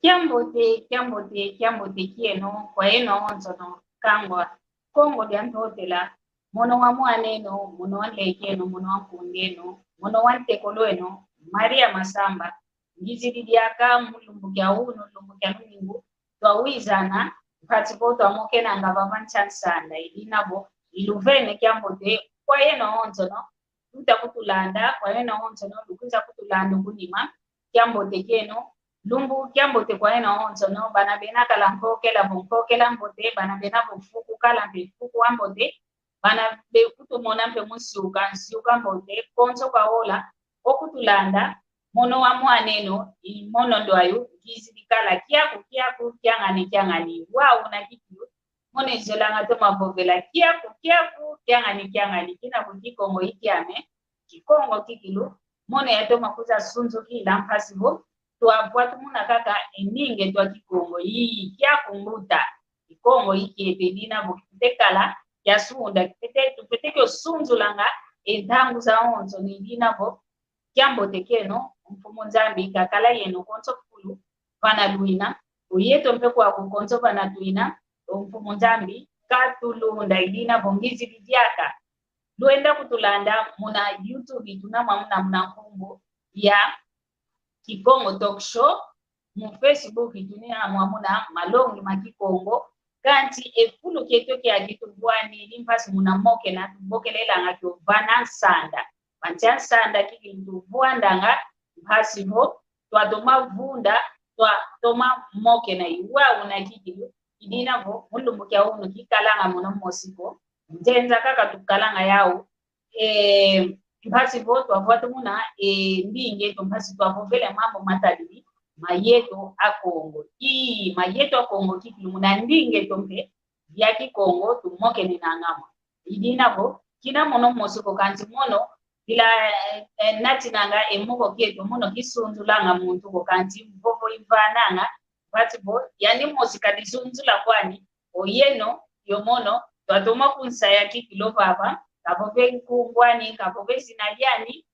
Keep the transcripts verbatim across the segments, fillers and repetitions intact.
Kiambote, kiambote, kiambote kieno, kwa yeno awonsono, kangwa, Kongo dia Ntotela, mono wa mwaneno, mono wa nlekeno, mono wa nkundeno, mono wa ntekolweno, Maria Masamba, ngizidi diaka mu lumbu kia unu, lumbu kia lumingu, twawizana, mpasi vo twamokenanga vava nsi a nsanda, i dina vo, iluvene kiambote, kwa yeno awonsono, luta kutulanda, kwa yeno awonsono, lukwiza kutulanda ku nima, kiambote kieno, lumbu kiambote kwa yeno awonsono, bana bena kala nkokela vo nkokela mbote, bana bena vo fuku kala mpe fuku wa mbote, bana bena kutumona mpe mu nsiuka, nsiuka mbote, konso kwa ola, okutulanda, mono wa mwaneno, i mono ndwayu, ngizidi kala, kiaku, kiaku, kiangani, kiangani, wau na kikilu, mono izolanga toma vovela, kiaku, kiaku, kiangani, kiangani, kina ku Kikongo i kiame, Kikongo kikilu, mono yatoma kwiza sunzukila mpasi vo, twavwa tumuna kaka e ndinga etwa Kikongo, ii, kiaku mbuta, Kikongo i kieto i dina vo kifwete kala, kiasunda, kifwete, tufwete kio sunzulanga, e ntangu zawonso, i dina vo, kiambote kieno, Mfumu Nzambi kakala yeno konso fulu, vana lwina, o yeto mpe kwaku konso vana twina, o Mfumu Nzambi katulunda, i dina vo ngizidi diaka. Lwenda kutulanda muna YouTube, tuna mwa muna, muna nkumbu ya Kikongo Talk Show, mu Facebook tuna mwa muna Malongi ma Kikongo, kansi e fulu kieto kiaki tuvwani ni mpasi muna mokena, tubokelelanga kio vana nsanda. Mpasi a nsanda kikilu tuvwandanga, mpasi vo, twatoma vunda, twatoma mokena i wau na kikilu, i dina vo, mu lumbu kia unu kikalanga mono mosi ko, nzenza kaka tukalanga yau, e, mpasi vo twavwa tumuna, e, ndinga eto mpasi twavovela mambu matadidi, ma yeto a Kongo. Ii, ma yeto a Kongo kikilu muna ndinga eto mpe, ya Kikongo, tumokenenanga mo. I dina vo, kina mono mosi ko kansi mono, bila, e, e, natinanga e moko kieto mono kisunzulanga muntu ko kansi mvovo ivananga, mpasi vo, yani mosi kadisunzula kwani, o yeno, yo mono, twatoma kunsaya kikilu vava, kavove nkumbu ani, kavove zina diani,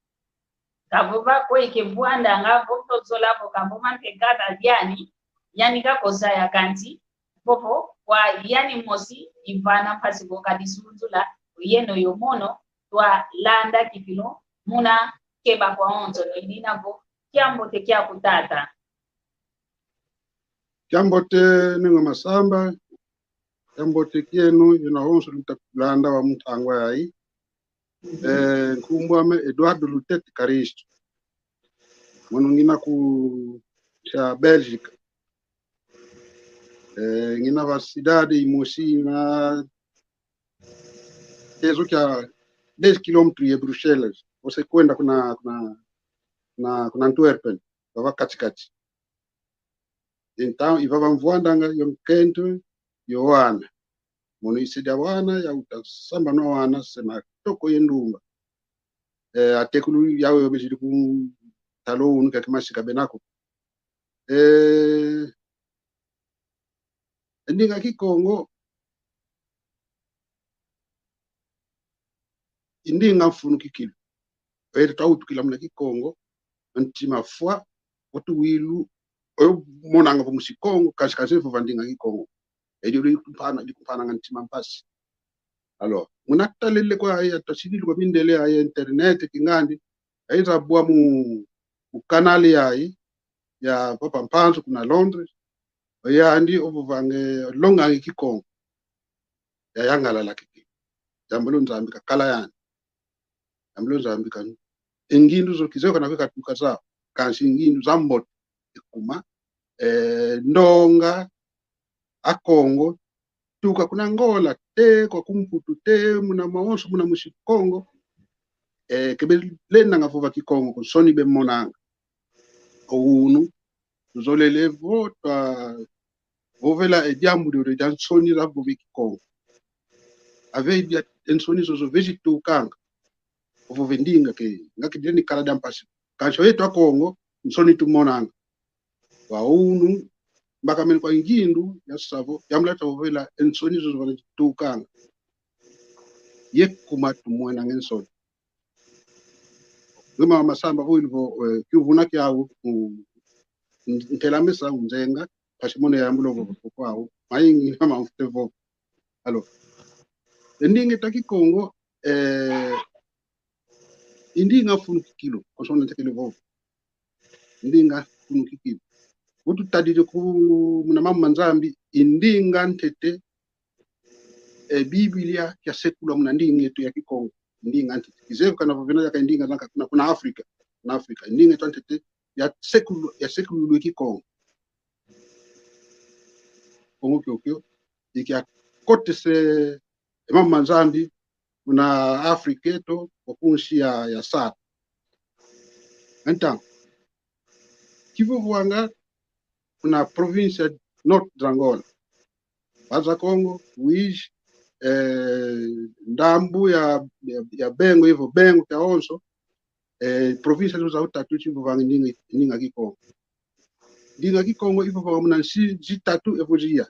kavova kwe kevwandanga, vo tozola vo kavova mpe kata diani, yani kakozaya kansi, vovo, kwa yani mosi, ivana mpasi vo kadisunzula, o yeno yo mono, twalanda kikilu, muna keba kwawonso, no i dina vo, kiambote kiaku tata. Kiambote, Nengwa Masamba, kiambote kieno, yeno awonso luta kutulanda wa mu ntangwa yayi. Eh, nkumbu ame Eduardo Lutete Karisto. Mono ngina ku, cha Bélgica. Eh, ngina va cidade imosi na tezo kia dez kilómetros ye Bruxelas. Ose kwenda kuna, kuna, kuna, kuna Antwerpen, vava kati-kati. Então, ivava mvwandanga yo nkento, yo wana. Mono ise dia wana, yauta sambana wana, se matoko ye ndumba. Eh, atekulu yau yo bezidi ku ntalo unu kia kimasika bena ko. Eh, e ndinga Kikongo, i ndinga mfunu kikilu. Ete twawutukila muna Kikongo, ntima fwa, otu wilu, oyo monanga vo musi Kongo, kansi kansi vova ndinga Kikongo. Edi uli kumpana, edi kumpananga ntima mpasi. Alors, muna talele kwa aya, twasidi kwa mindele aya, internet, kingandi, aya zabwa mu, mu canal yayi, ya Papa Mpanzu kuna Londres, oyandi ovovanga, olonganga Kikongo. Yayangalala kiki. Yambula o Nzambi kakala yani. Yambula o Nzambi kanu. E ngindu zo kizeye kana kwe katuka zau. Kansi ngindu za mbote. Ekuma, eh, ndonga, Akongo, tuka kuna Angola, te kwa ku Mputu, te muna mawonso, muna musi Kongo, eh, ke belendanga vova Kikongo ko, nsoni bemonanga. O unu, tuzolele vo twavovela e diambu diodio dia nsoni za vova Kikongo. Ave dia, e nsoni zozo ve zitukanga. Ovove ndinga ke, nga ke dia ni kala dia mpasi. Kansi o yeto Akongo, nsoni tumonanga. Wa unu, mbakamene kwa ngindu ya savo, yambula twavovela e nsoni zozo vana zitukanga. Ye kuma tumwenanga e nsoni. Wema Masamba vo ilvo, eh, kiuvuna kiau, mm, N-, ntelamesa unzenga, mpasi mono yambula ovo, ovo kwau. Maingi na mamfute ovo. Alors, e ndinga eto a Kikongo, eh, i ndinga mfunu kikilu, konso ntekele ovo. Ndinga mfunu kikilu. Vo tutadidi ku muna mama Nzambi, i ndinga ntete, e Biblia kiasekulwa muna ndinga eto ya Kikongo. Ndinga ntete. Kizeye kana vovena yaka ndinga zanka kuna, kuna Afrika. Kuna Afrika. Ndinga eto ntete yasekulu-, yasekululwa Kikongo. Kongo kiokio, i kiakotese e mama Nzambi muna Afrika eto, o kunsi ya, ya sala. Então, kivovwanga kuna província norte de Angola. Baza Kongo, Uíge, eh, ndambu ya, ya, ya Bengo, ivo Bengo kiawonso, eh, província luzau tatu, ivovwanga ndinga, ndinga Kikongo. Ndinga Kikongo ivovwanga muna nsi zitatu evo ziya.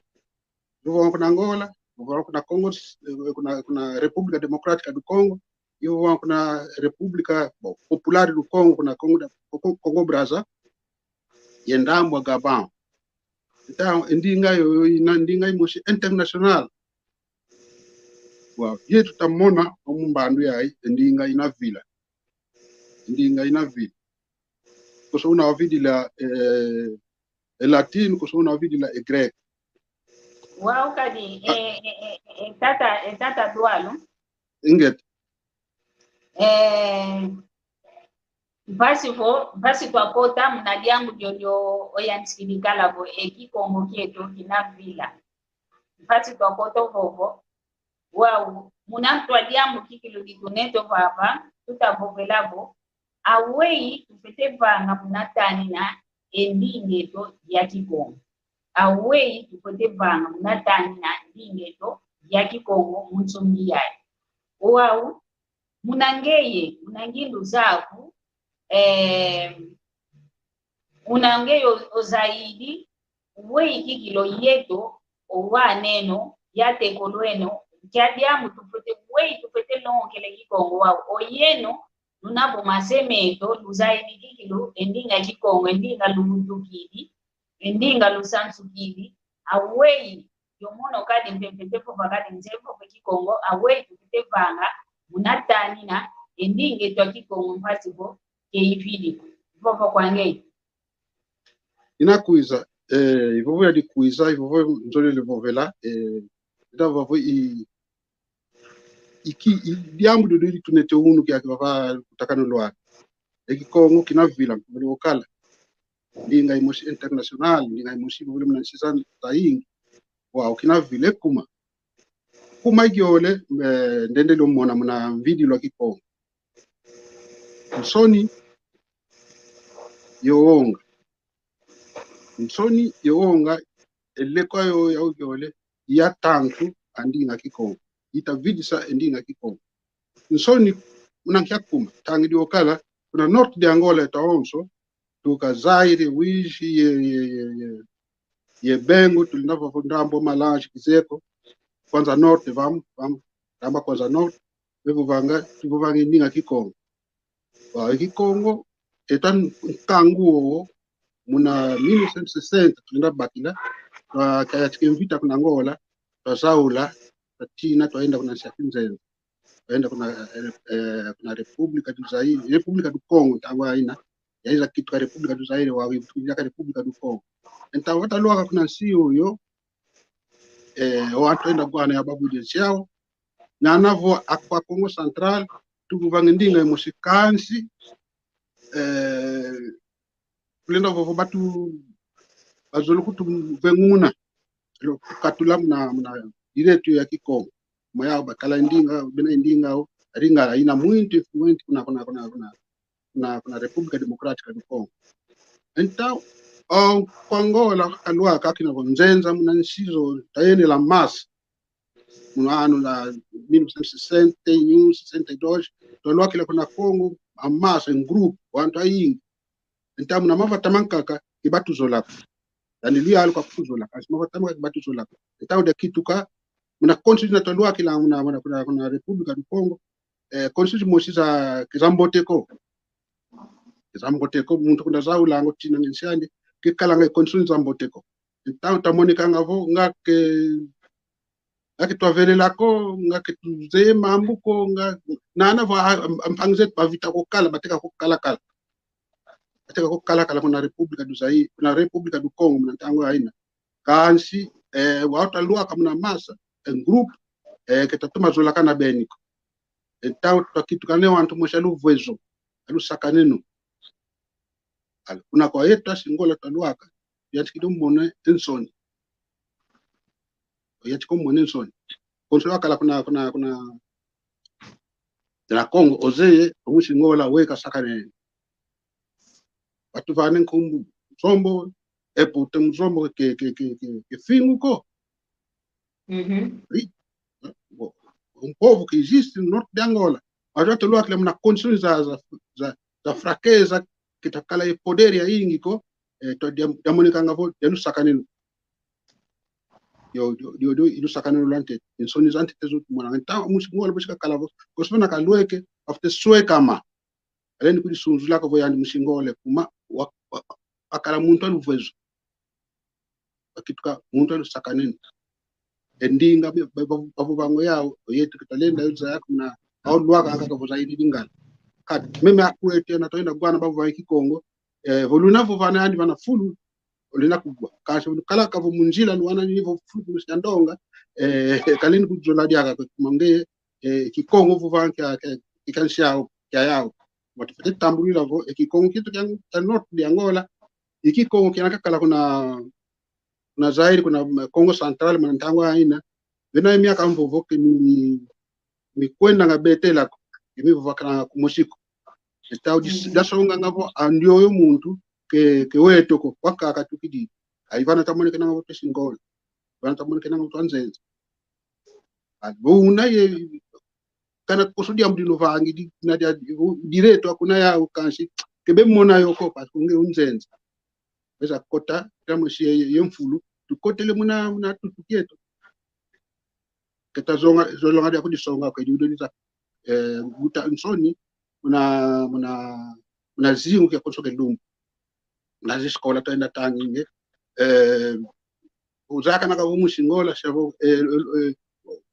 Ivovwanga kuna Angola, ivovwanga kuna Congo, eh, kuna, kuna República Democrática do Congo, ivovwanga kuna República, bom, Popular do Congo, kuna Congo da, Congo, Congo Brazza, ye ndambu a Gabão. Então, e ndinga yoyo ina ndinga imosi internacional. Wa, yetu tamona omu mbandu yayi, e ndinga ina vila. E ndinga ina vila. Konso una ovidila, eh, e latin, konso una ovidila e grego. Wau kadi, ah, eh, eh, eh, eh, tata, eh, tata Dualu. Ingeta. Eh, mpasi vo, mpasi twakota muna diambu diodio oyantikidi kala vo e Kikongo kieto kina vila. Mpasi twakota vovo, wau, muna ntua diambu kikilu ditunete vava, tutavovela vo, aweyi tufwete vanga muna tanina e ndinga eto ya Kikongo. Aweyi tufwete vanga muna tanina ndinga eto ya Kikongo mu nsongi yayi. Wau, muna ngeye, muna ngindu zaku, eh, muna ngeye o-, ozayidi, weyi kikilu yeto, owaneno, yatekolweno, nkia diambu tufwete, weyi tufwete longokela Kikongo wau, oyeno, luna vo mase meto, luzayidi kikilu e ndinga Kikongo, e ndinga luwutukidi, e ndinga lusansukidi, aweyi, yo mono kadi mpe mfwete vova kadi nze mvova Kikongo, aweyi tufwete vanga, muna tanina, e ndinga eto a Kikongo mpasi vo, ke ividi, vova kwa ngeye. Ina kwiza, eh, ivovo yadi kwiza, ivovo nzolele vovela, eh, ida vovo i, iki, i, diambu diodio ditunete unu kia kivava kutakanu lwa. E Kikongo kina vila, mvili okala. Ndinga imosi internacional, ndinga imosi vovele muna nsi za, zayingi. Wau kina vila e kuma. Kuma igiole, eh, ndendele omona muna mvidilo a Kikongo. Nsoni ye wonga. Nsoni ye wonga, e leko yoyo ya ugiole, ya tantu a ndinga Kikongo. Itavidisa e ndinga Kikongo. Nsoni, muna nkia kuma, tangidi okala, kuna norte de Angola eto awonso, tuka Zaire, Uíge, ye, ye, ye, ye, ye Bengo, tulenda vova ndambu Malange, Kizeko, Kwanza Norte, vamos, vamos, ndambu Kwanza Norte, bevovanga, tuvovanga e ndinga Kikongo. Wa, e Kikongo, eta nkangu wowo, muna mil novecentos e sessenta, tulenda bakila, twa, kayatika e mvita kuna Angola, twazaula, twatina, twayenda kuna nsi a kinzenza. Twayenda kuna, eh, eh, kuna República do Zaire, República do Congo, ntangu ayina, yayiza kituka República do Zaire, wa, tukilaka República do Congo. Então, watalwaka kuna nsi yoyo, eh, wantu enda gwana ya babudi nsi yau, nana vo akwa Kongo Central, tuvovanga ndinga imosi kansi, eh, tulenda vovo batu bazolo kutuvenguna. Lo, katula muna, muna direito ya Kikongo. Maya bakala ndinga, bena ndinga, o, a Lingala ina muito influente kuna, kuna, kuna, kuna, kuna, kuna República Democrática do Congo. Então, o, kwa Angola, kalwaka kina vo nzenza, muna nsi zo, tayenela masa. Muna ano la mil novecentos e sessenta e um, sessenta e dois, twalwakila kuna Kongo, a masa, em grupo, wantu ayingi. Então, muna mavata mankaka, ke batuzolaka. Yandi luyalu kwa kutuzolaka, asi mavata mankaka ke batuzolaka. Então, de kituka, muna constituição twalwakila, muna, muna, kuna, kuna República do Congo, eh, constituição mosi za, ke zambote ko. Ke zambote ko, muntu kunda zaulanga otinanga e nsi andi, ke kalanga e condições za mbote ko. Entaun, tamonikanga vo, nga ke, nga ke twavelela ko, nga ke tuzeye mambu ko, nga, nana vo, a, a, mpangi zeto bavita ko kala, bateka ko kala kala. Bateka ko kala kala kuna República do Zaire, kuna República do Congo, muna ntangu aina. Kansi, eh, wau twalwaka muna masa, eh, grupo, eh, ke twatoma zolakana beni ko. Entaun, twakituka ne wantu mosi a luvezo, a lusakaneno. Al-, kuna kwa yeto asi Ngola twalwaka, yantikidi mona e nsoni. Yantikidi mona e nsoni. Konso wakala kuna, kuna, kuna, na Congo, ozeye, o musi Ngola weka sakanene. Watuvana nkumbu Muzombo, e puta Muzombo ke, ke, ke, ke, ke fingu ko. Uhum. Ri-, o, um povo que existe no norte de Angola. Mas já te lo akila muna condições za, za, za, za fraqueza, ke takala e poder ya ingi ko, eh, to dia, dia moni kanga vo, dia lusakaneno. Yo, yo, yo, yo, ilusakaneno lwante, nsoni zante te zutu mwana. Entaun, musi Ngola busi kakala vo, kosipana kalweke, afte swe kama. Aleni kudi sunzula ka vo yandi musi Ngola kuma, wa, wa, wakala muntu a luvezo. Wakituka muntu a lusakaneno. E ndinga, ba, ba, ba, bavovanga yau, o yeto ke twalenda yo zaya kuna, au lwaka aka ka vo Zaire Lingala. Kadi, meme aku eto ena twayenda gwana bavovanga Kikongo, eh, vo luna vovana yandi vana fulu, olenda kugwa. Kansi vo lukala ka vo mu nzila luwana ni vo fulu kulu sia ndonga, eh, kaleni kuzola diaka kwe kuma nge, eh, Kikongo vovanga kia, kia, kia nsi yau, kia yau. Watufwete tambulila vo, e Kikongo kieto kia, kia norte de Angola, i Kikongo kiena kakala kuna, kuna Zaire, kuna Kongo Central, muna ntangu aina. Bena e miaka mvovo ke mi, mi kwendanga Betela ko, ke mi vovakana kumosi ko. Entaun, dis-, mhm, dasonganga vo, a ndioyo muntu ke, ke weto ko, wakaka tukidi. Ai vana tamonekenanga vo twe si Ngola. Vana tamonekenanga vo twa nzenza. A, vo una ye, kana koso diambu dino vangi, di, na dia, direto akuna yau kansi, ke bemona yo ko, parce que nge unzenza. Beza kota, kila mwesi ye, ye, ye mfulu, tukotele muna, muna tutu kieto. Ke tazonga, zolonga dia kudisonga ko, edi udo dita, eh, buta nsoni, muna, muna, muna zingu kia konso ke lumbu. Muna zi escola twenda tangi nge, eh, uzaya kana ka vo musi Ngola, sia vo, eh, eh, eh,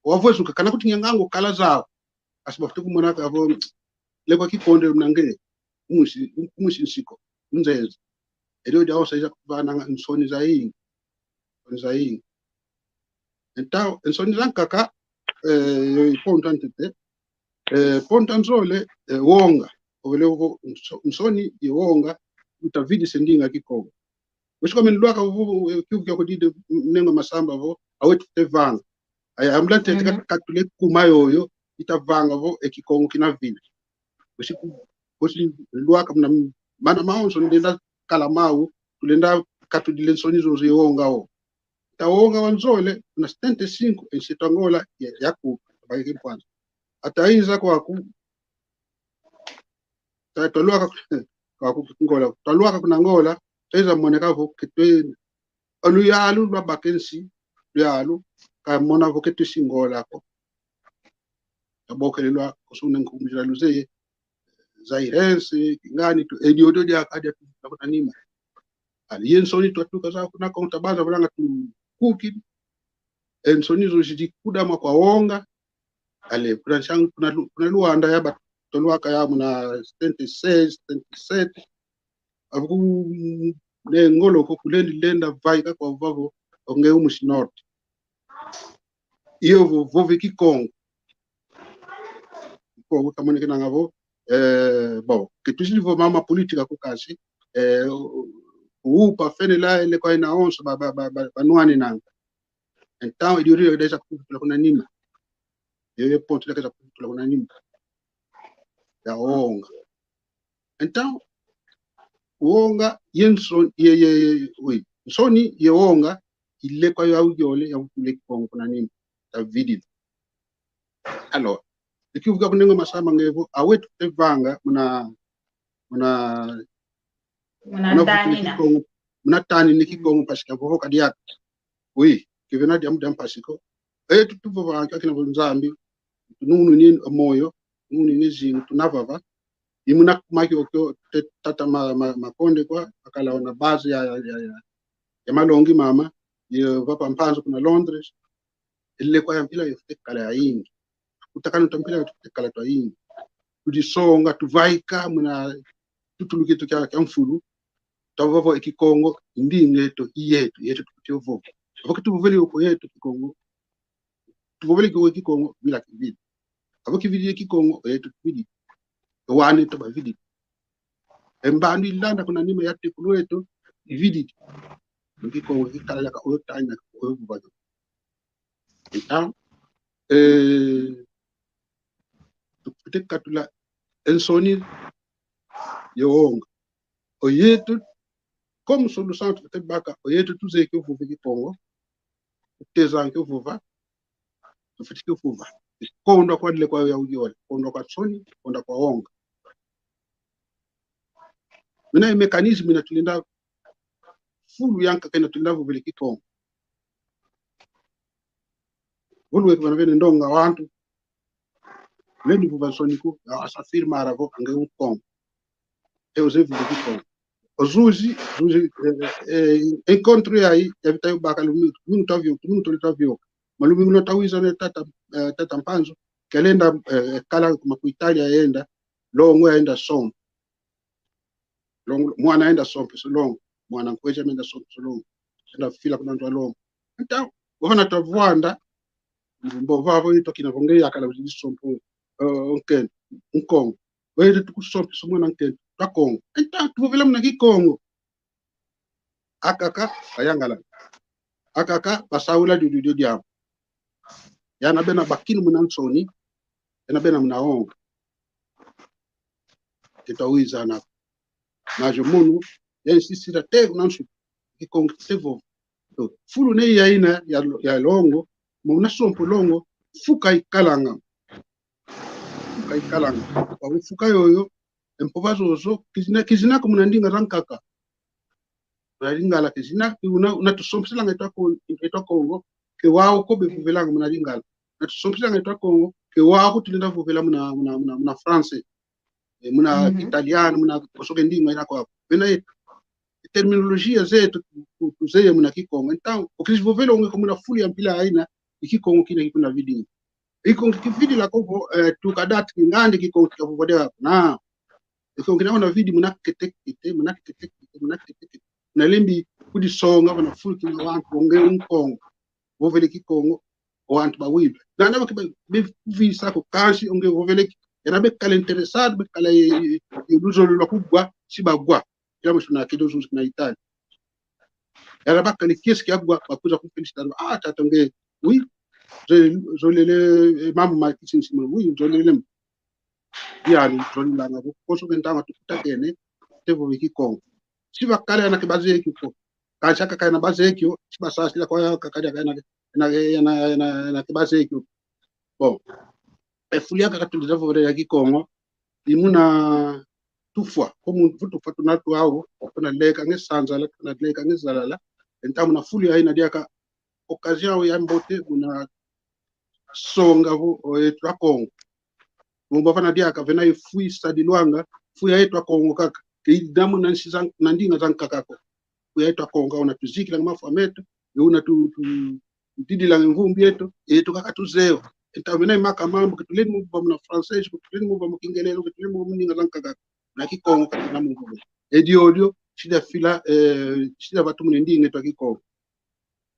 wavwezuka kana kuti nge ngangu kala zau. Asi bafwete kumona ka vo, lekwa Kikongo muna nge, kumusi, kumusi nsi ko, unzenza. Edi odi aosa iza kuvananga nsoni zaingi. Nsoni zaingi. Entaun, nsoni zankaka, eh, yo i ponto antete, eh, ponto anzole, eh, wonga. Ovele ovo nso-, nsoni ye wonga, utavidisa e ndinga Kikongo. Wesi kwa meni lwaka vo, vo, eh, kiuvu kia kudide, mm, Nengwa Masamba vo, awetu tevanga. Aya, ambulante, mhm, teka katule kuma yoyo, itavanga vo, e Kikongo kina vile. Wesi ku-, wesi lwaka muna mana mawonso ndenda kala mau, tulenda katudile nsoni zozo ye wonga o. Ta wonga wa nzole, muna setenta e cinco, e nsi eto Angola, ya, yaku, tabaki kimpwanza. Ata inza kwaku, ta, talwaka kwaku Ngola, talwaka kuna Ngola, taiza moneka vo ke twe, aluyalu lwabaka e nsi, luyalu, kamona vo ke twe si Ngola ko. Tabokelelwa, kosuna nkumbu zila luzeye, Zairense, kingani tu, e diodio diaka dia tu, kuna nima. Ali ye nsoni twatuka za kuna konta baza vulanga tu kuki. E nsoni zo zidi kudama kwa wonga. Ale, kuna nsangu, kuna Lu-, kuna Luanda ya batolwaka ya muna setenta e seis, setenta e sete. Avuku ne ngolo ko kulendi lenda vaika kwa vavo, o nge umusi norte. Iyo vo, vova e Kikongo. Kikongo tamonekenanga vo, eh, bon, ke tuzidi vo mama política ko kansi, eh, o, o, upa fene la ele kwa ina onso ba, ba, ba, ba, banwaninanga. Entaun, e diodio deza kutula kuna nima. Yo, yo ponto deza kutula kuna nima. Ya wonga. Entaun, wonga, ye nson-, ye, ye, ye, oui, nsoni, ye wonga, ilekwa yo au yole, ya utule Kikongo kuna nima. Tavidila. Alors, e kiuvu kia ku Nengwa Masamba nge vo, awetu tevanga, muna, muna, muna, muna tanina Kikongo, muna tanina Kikongo, parce que avovoka diaka. Oui, ke vena diambu dia mpasi ko. E, tu, tuvovanga kina vo Nzambi, tununu ni moyo, tununu ni zingu, tuna vava. I muna kuma kiokio, te tata Ma-, Ma-, Makonde kwa, akala ona base ya, ya, ya, ya, ya malongi mama, ye papa Mpanzu kuna Londres, ele kwa ya mpila yo fwete kala ya ingi. Utakanu twa mpila yo fwete kala twa ingi. Tudisonga, tuvaika, muna tutulu kieto kia, kia mfulu, tavova e Kikongo, ndinga eto, i yeto, yeto tukutio vova. Avo ke tuvovele oko yeto Kikongo, tuvovele oko Kikongo, vila kividi. Avo kividi e Kikongo, yeto kividi. Wane to bavidi. E mbandu ilanda kuna nima ya tekulu eto, ividi. Kikongo kikalalaka oyo tanya, oyo vova. Então, eh, tukatula e nsoni ye wonga. O yeto, como solução tukutebaka, o yeto tuzeye kio vova Kikongo, tutezanga kio vova, tufwete kio vova. Kondwa kwa dile kwa ya uyola, kondwa kwa nsoni, kondwa kwa wonga. Mina e mécanisme ina tulenda, fulu ya nkaka ina tulenda vovele Kikongo. Vulu weke vana vene ndonga wantu. Lendi vova nsoni ko, a, asa firma aravo, ange un Kongo. E uze vova Kikongo. O zuzi, zuzi, eh, eh, encontro yayi, ya vita yo baka lumingu, lumingu tavio, lumingu tole tavio. Ma lumingu no tawiza ne tata, eh, tata Mpanzu, kelenda, eh, kala kuma ku Italia yenda, longo yenda som. Longo, mwana yenda sompe so longo. Mwana nkwezi yenda sompe so longo. Yenda fila kuna nzo a longo. Então, wavana tavwanda, mbo vavo ito kina vonge yakala uzi sompe, eh, nkento, Nkongo. Wele tukusompe so mwana nkento, twa Kongo. Então, tuvovela muna Kikongo. Akaka, kayangala. Akaka, basaula dio, dio, dio diambu. Yana bena bakini muna nsoni, yana bena muna wonga. Keta wiza na. Mas o munu, ya insisira te kuna nsuku, Kikongo kite vova. To, fulu ne ya ina ya, ya longo, muna sompo longo, fuka ikalanga. Fuka ikalanga. Kwa fuka yoyo, e mpova zozo, kizina, kizina ko muna ndinga zankaka. Muna Lingala kizina, una, una tusompeselanga e twa Ko-, e twa Kongo, ke wau ko bevovelanga muna Lingala. Una tusompeselanga e twa Kongo, ke wau ko tulenda vovela muna, muna, muna, muna français. Eh, muna, mhm, italiano, muna kosoke ndinga ina kwa. Bena e, e terminologia zeto tu, tu, tuzeye muna Kikongo. Então, o kizivovela onge ko muna fulu ya mpila aina, i Kikongo kina kikuna vidingi. I Kikongo kividila ko vo, eh, tuka dati kingandi Kikongo kikavovode wako. Na, i Kikongo kina muna vidi muna kete kete, muna kete kete, muna kete kete. Na lembi kudisonga vana fulu kina wantu, onge Nkongo. Vovele Kikongo, o wantu bawiba. Nana baki ba, be visa ko kansi onge vovele ki. Era bekala interessado, bekala e, e, e luzolo lwa kugwa, si bagwa. Kila musu na kido zuzi na Italia. Era bakala kiesi kia gwa, bakuza ku felicitar. Ah, tata nge, oui. Zole, zolele, eh, mambu ma kisinsi mo, oui, zolele. Yani, zolelanga ko, koso ke ntama tukutakene, te vove Kikongo. Si bakala yana ke bazeye kio ko. Kansi akaka yana bazeye kio, si basasila kwa ya kakadi aka yana, yana, yana, yana, yana ke bazeye kio. Bon. E fulu ya kaka tulenda vovela ya Kikongo, i muna tufwa, ko mu-, vo tufwa tuna twau, tuna leka nge sanzala, tuna leka nge zalala, enta muna fulu ya ina diaka occasion ya mbote muna songa vo, o, e twa Kongo. Mumba vana diaka vena e fulu isadilwanga, fulu ya e twa Kongo kaka. Ke idina muna nsi za, na ndinga zankaka ko. Fulu ya e twa Kongo, una tuzikilanga mafwa meto, e una tu, tu, tudidilanga mvumbi eto, eto kaka tuzeye. Enta vena e maka mambu, ke tulendi mo vova muna français, ke tulendi mo vova mu kingelelo, ke tulendi mo vova mu ndinga zankaka. Na Kikongo kaka na mo vova. E diodio, sida fila, eh, sida vatu muna ndinga eto a Kikongo.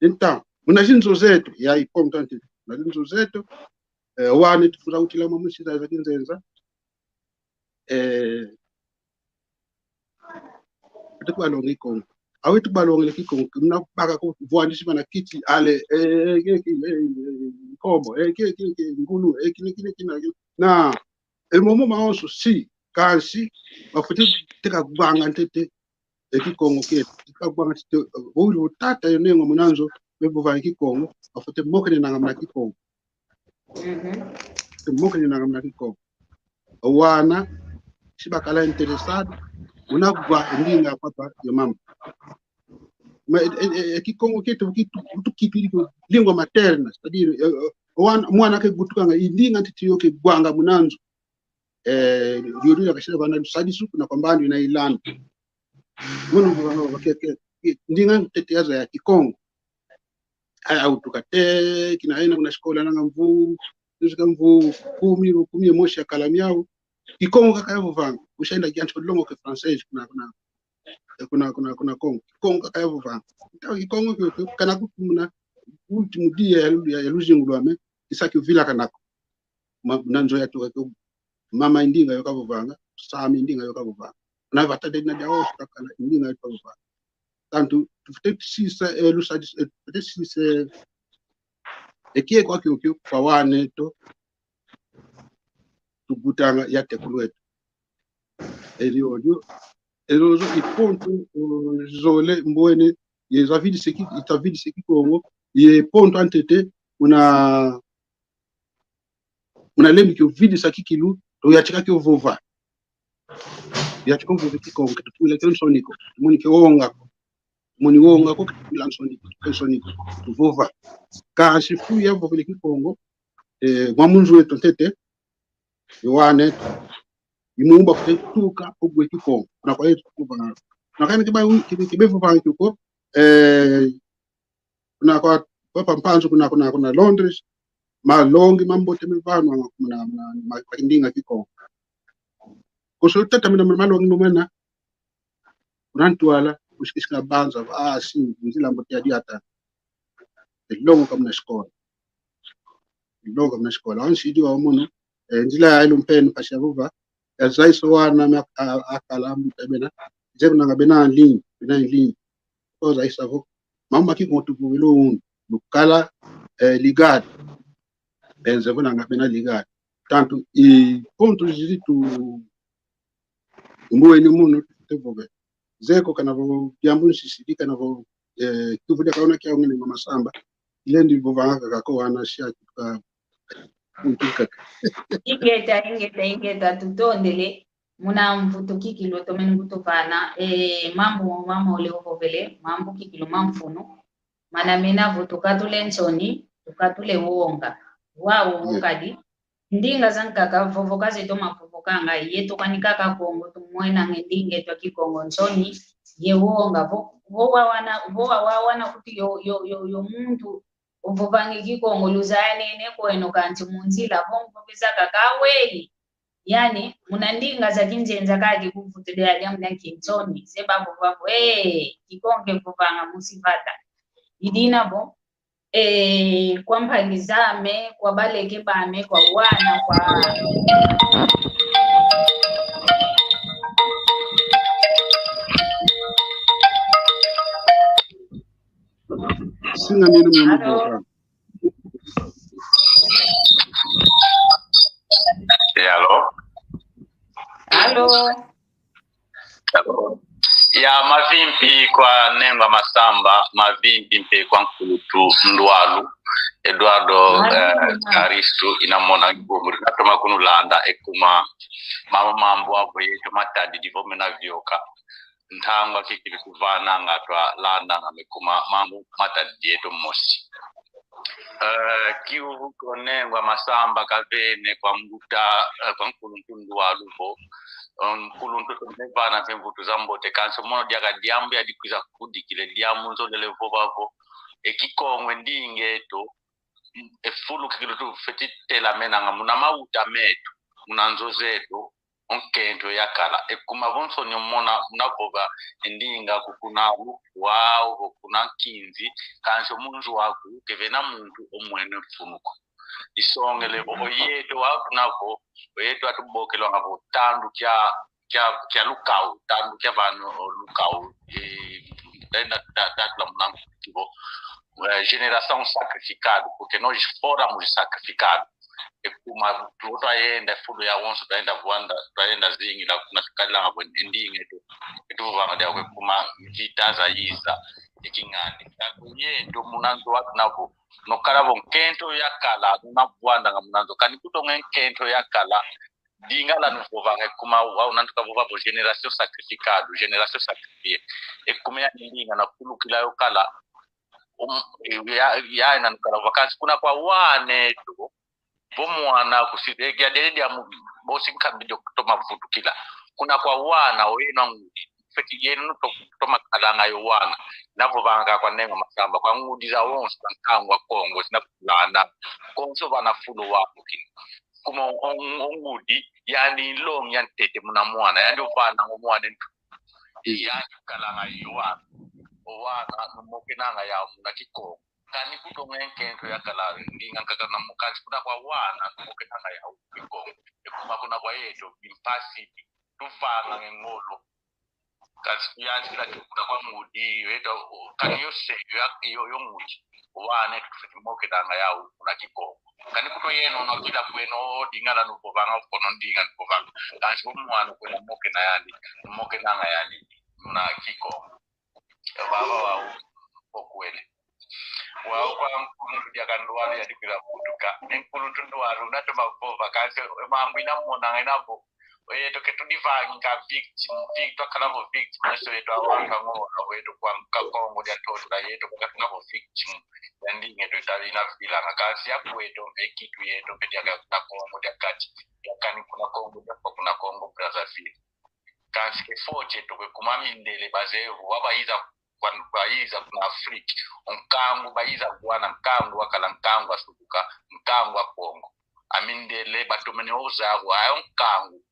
Então, muna zinzo zeto, ya i ponto antes, muna zinzo zeto, eh, wane tufuza utila mwa musi za kinzenza, eh, ate kubalonga Kikongo. Awe tubalongele Kikongo, muna baka ko vwandisi bana kiti, ale, eh, eh, eh, eh, eh, nkombo, eh, ke, ke, ke, ngulu, eh, kine, kine, kine, kine. Na, e momo mawonso si, kansi, bafwete teka gwanga ntete, e Kikongo kieto. Teka gwanga ntete, eh, oyo tata yo nengo muna nzo, bevova e Kikongo, bafwete mokenenanga muna Kikongo. Mhm. Bafwete mokenenanga muna Kikongo. Wana, si bakala interessado, muna gwa ndinga papa yo mama. Ma, e, e, e, e Kikongo kieto, kitu, kitu, kitu, kitu, lingua materna, c'est-à-dire, eh, eh, wana, mwana ke gutukanga, i ndinga ntete yo ke gwanga muna nzo. eh, diodio diakasila vana lusadisu kuna kwa mbandu ina ilanda. Mono vava, vava, ke, ke, ke, ndinga ntete yazaya Kikongo. Aya, autuka te, kina ena kuna sikola nanga mvu, nzika mvu kumi, kumi ye mosi yakala miau. Kikongo kaka yavovanga, usaenda kiancho longoka français kuna, kuna, kuna, kuna, kuna Kongo. Kikongo kaka yavovanga. Ntawa Kikongo kio, kio, kana kukumuna, último dia ya, ya, ya luzingu lwame, kisa kio vila kanako. Ma, na nzo yatuka kio, mama i ndinga yo kavovanga, sami i ndinga yo kavovanga. Na vata dina dia osu kakala i ndinga yo kavovanga. Tantu, tufwete sisa, eh, lusa, eh, tufwete sisa, eh, ekieko akio kio kwa wana eto, tubutanga yatekulu eto. Elio, elio, elio zo i ponto, uh, zole mbwene, ye zavidisa ki, itavidisa Kikongo, ye ponto antete, una, una lembi kio vidisa kikilu, to yatika kio vova. Yatika vova Kikongo, ke tutuila kio nsoni ko, moni kio wonga ko. Moni wonga ko, ke tutuila nsoni ko, ke nsoni ko, tuvova. Kansi fu yavovele Kikongo, eh, mwa munzu eto ntete, Yoane, i mumba fwete tuka obwe Kikongo. Kuna kwa yetu kuba. Kuna kwa kiba, kiba, kiba vovanga Kikongo, eh, kuna kwa, kwa pa Mpanzu, kuna, kuna, kuna Londres, malongi mambote mevanwa, kuna, kuna, ma, ma ndinga Kikongo. Kuso tata mina, mina malongi mo mena, kuna ntwala, kusikisika banza, ah, si, nzila mbote ya diata. Elongoka muna sikola. Elongoka muna sikola. Ansi idi wa mono, eh, nzila ya ilu mpeni pasi ya vova, ya zaisa wana me a, a, akala mbuta bena, zeku nanga bena en ligne, bena en ligne. Ko zaisa vo, mama ki kontu vo velo un, lukala, eh, ligado. Benze vo nanga bena ligado. Tantu, i ponto zili tu, Mbu eni munu tevove. Zeko kana vo diambu nsisidi kana vo, eh, kiuvu dia kaona kia ungene mama Samba. Ilendi vovanga kaka ko wana sia kituka. Kaka. Ingeta, ingeta, ingeta, tutondele. Muna mvutu kikilu tomene kutuvana. Eh, mambu, mama ole ovovele, mambu kikilu mamfunu. Mana mena vo tukatule nsoni, tukatule wonga. Wau, yeah, ukadi. Ndinga zankaka, vovoka zeto mavovokanga, yeto kani kaka Kongo, tumwenange ndinga eto a Kikongo nsoni, ye wonga, vo, vo wawana, vo wawana kuti yo, yo, yo, yo muntu, ovovangi Kikongo, luzaya nene kweno kanti munzila, vo mvoveza kaka weli. Yani, muna ndinga za kinzenza kaki kuvutu dia, dia muna kinsoni, se bavova vo, eh, Kikongo vovanga musi vata. Idina vo, eh, kwa mpangi zame, kwa baleke bame, kwa wana, kwa Singa mina mwa mboka. Eh, alo? Alo? Ya, mavimpi kwa Nengwa Masamba, mavimpi mpe kwa nkulutu Ndwalu, Eduardo, eh, Karistu, ina mona ngumuri, natoma kunulanda, e kuma, mama mambu avo yeto matadidi vo mena vioka. Ntangwa kikilu kuvananga twalandanga me kuma mambu matadidi yeto mosi. Eh, kiuvu ko Nengwa Masamba kavene kwa mbuta, eh, kwa nkuluntu Ndwalu vo. Um, nkuluntu tumevana mpe mvutu zambote, kansi mono diaka diambu ya dikwiza kudikile diambu nzolele vova vo. E Kikongo e ndinga eto, e fulu kikilu tufeti telamenanga muna mauta meto, muna nzo zeto, o nkento yakala. E kuma vo nsoni omona, una vova e ndinga ku kuna Lukwa, ovo kuna Nkinzi, kansi o munzu aku, kevena muntu omwene mfunu ko. Isongele vo, oyeto wau tuna vo, oyeto atubokelwanga vo, tandu kia, kia, kia lukau, tandu kia vano, o, lukau, eh, tenda, ta, ta, tula muna vo, eh, geração sacrificado, porque nós fôramos sacrificados. E kuma, tu, twaenda, fulu yawonso, twaenda vwanda, twaenda zingila, kuna tukalanga vo, e ndinga eto, eto vanga dia kwe kuma, mvita zayiza, e kingandi. Tandu yeto, muna nzo watu navo, nokala vo nkento yakala, nuna vwandanga muna nzo, kani kutonga nkento yakala, Lingala nuvovanga, e kuma wau nantu kavova vo génération sacrificado, génération sacrifiée. E kuma yani ndinga nakulukila yo kala, um, ya, ya nanukala vacances kuna kwa wana eto, vo mwana kusi, e, ya dele dia mu-, bosi nkambi dio kutoma vutukila. Kuna kwa wana, oyeno angudi, fwete yeno to-, toma kalanga yo wana. Navovanga kwa Nengwa Masamba, kwa ngudi zawonso za nkangu wa Kongo, zina kutulanda. Konso vana fulu wa kukina. Kuma on-, on-, ongudi, yandi nlongi ya ntete muna mwana, yandi ovana ngo mwana ntu. Yandi kalanga yo wana. O wana, numokenanga yau muna Kikongo. Kani kutonga nkento yakala ndinga nkaka na mukansi kuna kwa wana, numokenanga yau Kikongo. E kuma kuna kwa yeto, bimpasi, tuvanga nge ngolo. Kansi tuyantikila ti kuna kwa ngudi, yo yeto, kani yo se, yo, yo, yo ngudi. Wana yeto tufwete mokenanga yau muna Kikongo. Kani kuto yeno, no kila kweno, ndinga la nuvovanga, kono ndinga nuvovanga. Kansi o mwana kweno mokena yandi, numokenanga yandi muna Kikongo. Vava wau, okwele. Wau kwa nkuluntu dia kandwalu ya dikila kutuka. Ni nkuluntu ndwalu, natoma vova, kansi mambu ina mona ngena vo. Oyeto ke tudivangi ka victim, victim, twakala vo victim, yeso yeto awanga ngona, oyeto kwa nka Kongo dia Ntotela, yeto kwa katuna vo victim. Ya ndinga yeto itali ina vilanga, kansi ya kweto, mpe kitu yeto, mpe dia ka kuna Kongo dia Kati, dia kani kuna Kongo, dia kwa kuna Kongo, Brazzaville. Kansi ke foti eto kwe kuma amindele bazevo, wa bayiza kwa, bayiza kuna Afrique. O nkangu bayiza wana, nkangu wakala, nkangu asutuka, nkangu a Kongo. Amindele batomene ozavo, ayo nkangu.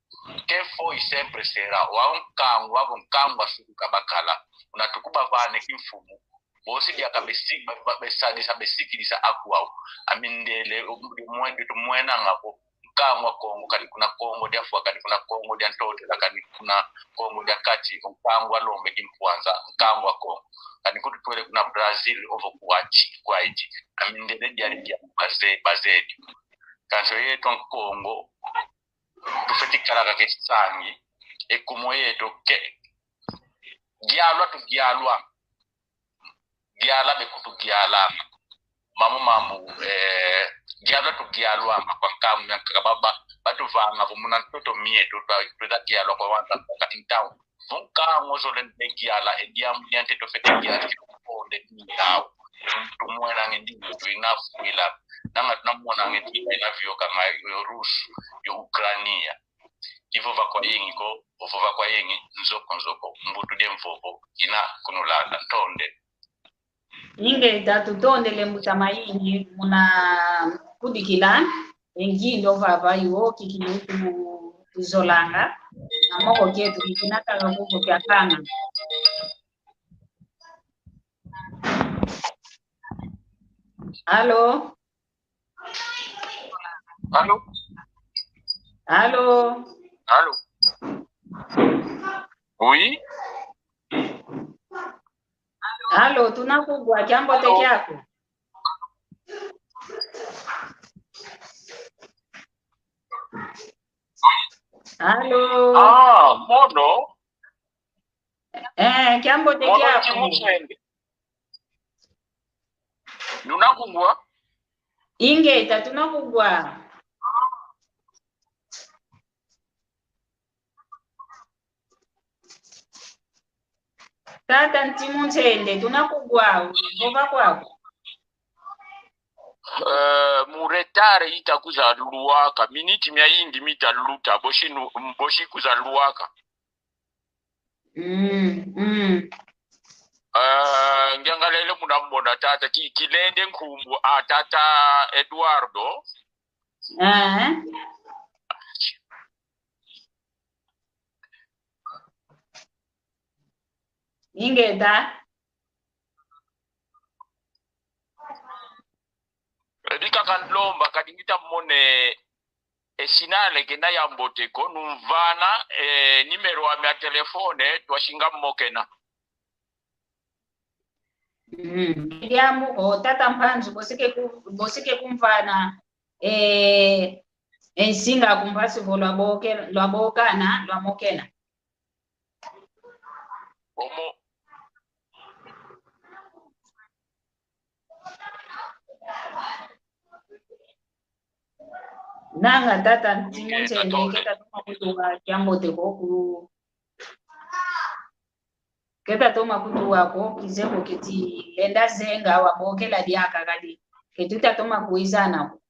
Quem foi sempre será, wa o nkangu, avo nkangu asutuka bakala. Una tukubavane kimfumu. Bosi diaka besi-, ba-, ba-, besadisa, besikidisa akuau. Amindele, o-, mwe-, tumwenanga vo nkangu a Kongo, kadi kuna Kongo dia Fwa, kadi kuna Kongo dia Ntotela, kadi kuna Kongo dia Kati, o nkangu a Lombe Kimpwanza, nkangu a Kongo. Kadi kututwele kuna Brazil, ovo kuachi, kwaiti. Amindele diali dia baze-, bazedi. Kansi yeto Nkongo, tufwete kala kaka e sangi, e kuma yeto ke, gialwa tugialwa. Giala be kutugiala. Mamu, mamu, eh, giala tugialwa, ma kwa nkamu ya nkaka baba, batuvanga vo muna ntoto mieto, twa, tweza gialwa kwa wanza, kwa ntawu. Vo nkangu ozole nde giala, e diambu dia ntete ofwete giala, ki tuponde ni yau. Tumwena nge ndi, tuina fuila. Nanga tunamona nge ndi, ina vioka nga yo Rus, yo Ukrania. Ivova kwa yingi ko, ovova kwa yingi, nzoko nzoko, mbutu de mvovo, ina kunulanda, ntonde. Ingeta, tutondele mbuta mayingi, muna kudikila, e ngindu vava iwo kikini tu-, tuzolanga, na moko kieto kikina kaka kuko kiakanga. Alo? Allô? Allô? Allô? Oui? Allô, tunakugwa, kiambote kiaku. Allô? Ah, mono? Eh, kiambote kiaku. Mono kimusende. Nunakugwa? Ingeta, tunakugwa. Tata Ntimu Nsende, tunakugwa, vova kwaku. Eh, mu retard ita kuza lwaka, miniti miayingi mita luta, bosi nu-, bosi kuza lwaka. Mm, mm. Ah, ngiangalele muna mona tata, ki-, kilende nkumbu a tata Eduardo. Ah. Ingeta. Edi kaka nlomba, kadi ngita mone e sinale kena yambote ko, numvana, e, nimero ame a telefone, twasinga mokena. Mm. Diambu ko, tata Mpanzu, bosi ke ku-, bosi ke kumvana, e, e nsinga kumpasi vo lwaboke-, lwabokana, lwamokena. Omo. Nanga tata Ntimu Nsende, keta toma kutuwa kiambote ko ku-, keta toma kutuwa ko, kizeye ko keti lenda zenga wabokela diaka kadi. Keti uta toma kuizana ko.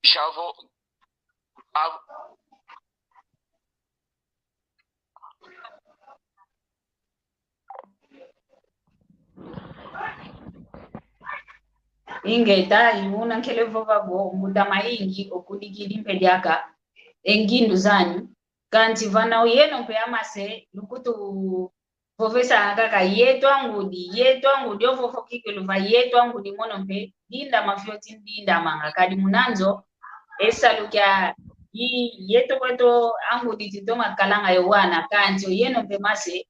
Chavo. Av- Ingeta, i una nkele vova vo, mbuta mayingi okudikidi mpe diaka e ngindu zani. Kansi vana oyeno mpe amase, lukutu vovesa kaka yeto angudi, yeto angudi, ovo vo kikilu va yeto angudi mono mpe, dindama fioti ndindamanga, kadi muna nzo, e salu kia, i, yeto kweto angudi titoma kalanga yo wana, kansi oyeno mpe mase,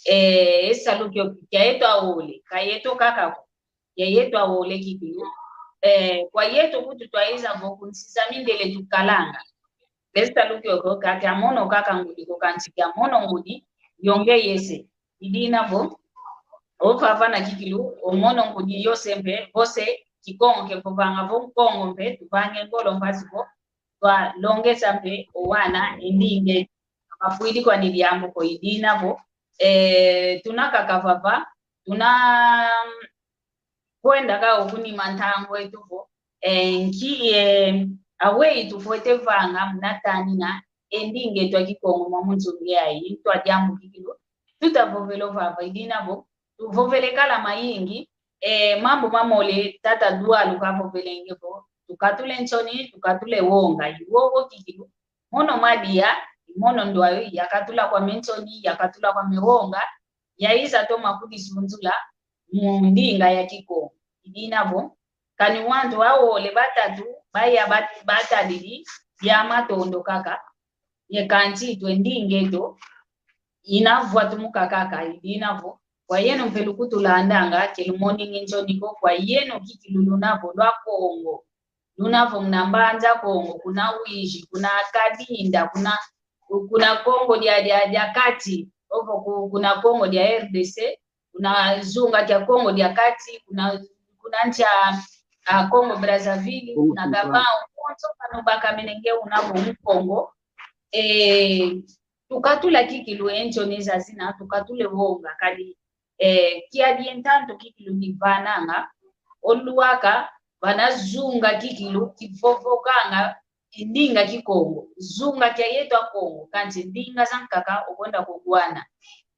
eh, e salu kio, kia yeto awole, ka yeto kaka ko. Ya yeto awole kikilu. Eh, kwa yeto kutu twaiza vo ku nsi za mindele tukalanga. E salu kiokio ka kia mono kaka ngudi ko, kansi kia mono ngudi yo nge yese. I dina vo, ovavana kikilu, o mono ngudi yose mpe, vose Kikongo kevovanga vo Nkongo mpe, tuvange ngolo mpasi vo twalongesa mpe o wana e ndinga. Ka vafwidi kwani diambu ko. I dina vo, eh, tuna kaka vava, tuna kwenda kaka okunima ntangu eto vo, eh, nki, eh, aweyi tufwete vanga muna tanina e ndinga eto a Kikongo mwa munzungi yayi, ntwa diambu kikilu tuta vovela ovava. I dina vo, tuvovele kala mayingi, eh, mambu mamole tata Dualu kavovelenge vo, tukatule nsoni, tukatule wonga, i wowo kikilu. Mono Madia, mono ndwayo, yakatula kwame nsoni, yakatula kwame wonga, yaiza toma kudisunzula mu ndinga ya Kikongo. I dina vo, kani wantu awole batatu, baya bat-, batadidi, bia matondo kaka, ye kansi twe ndinga eto, ina vwatumuka kaka. I dina vo, kwa yeno mpe lukutulandanga, ke lumoningi nsoni ko, kwa yeno kikilu luna vo lwa Kongo. Luna vo muna Mbanza Kongo, kuna Uíge, kuna Cabinda, kuna, kuna Kongo dia, dia, dia Kati, ovo ku-, kuna Kongo dia R D C, kuna zunga kia Kongo dia Kati, kuna, kuna nsi a, a, Congo Brazzaville, kuna Gabão, konso pano bakamenenge una vo Mukongo. Eh, tukatula kikilu e nsoni zazina, tukatule wonga, kadi eh, kiadi e ntantu kikilu kivananga, o luaka, vana zunga kikilu, kivovokanga e ndinga Kikongo, zunga kia yeto a Kongo, kansi ndinga zankaka okwenda kugwana.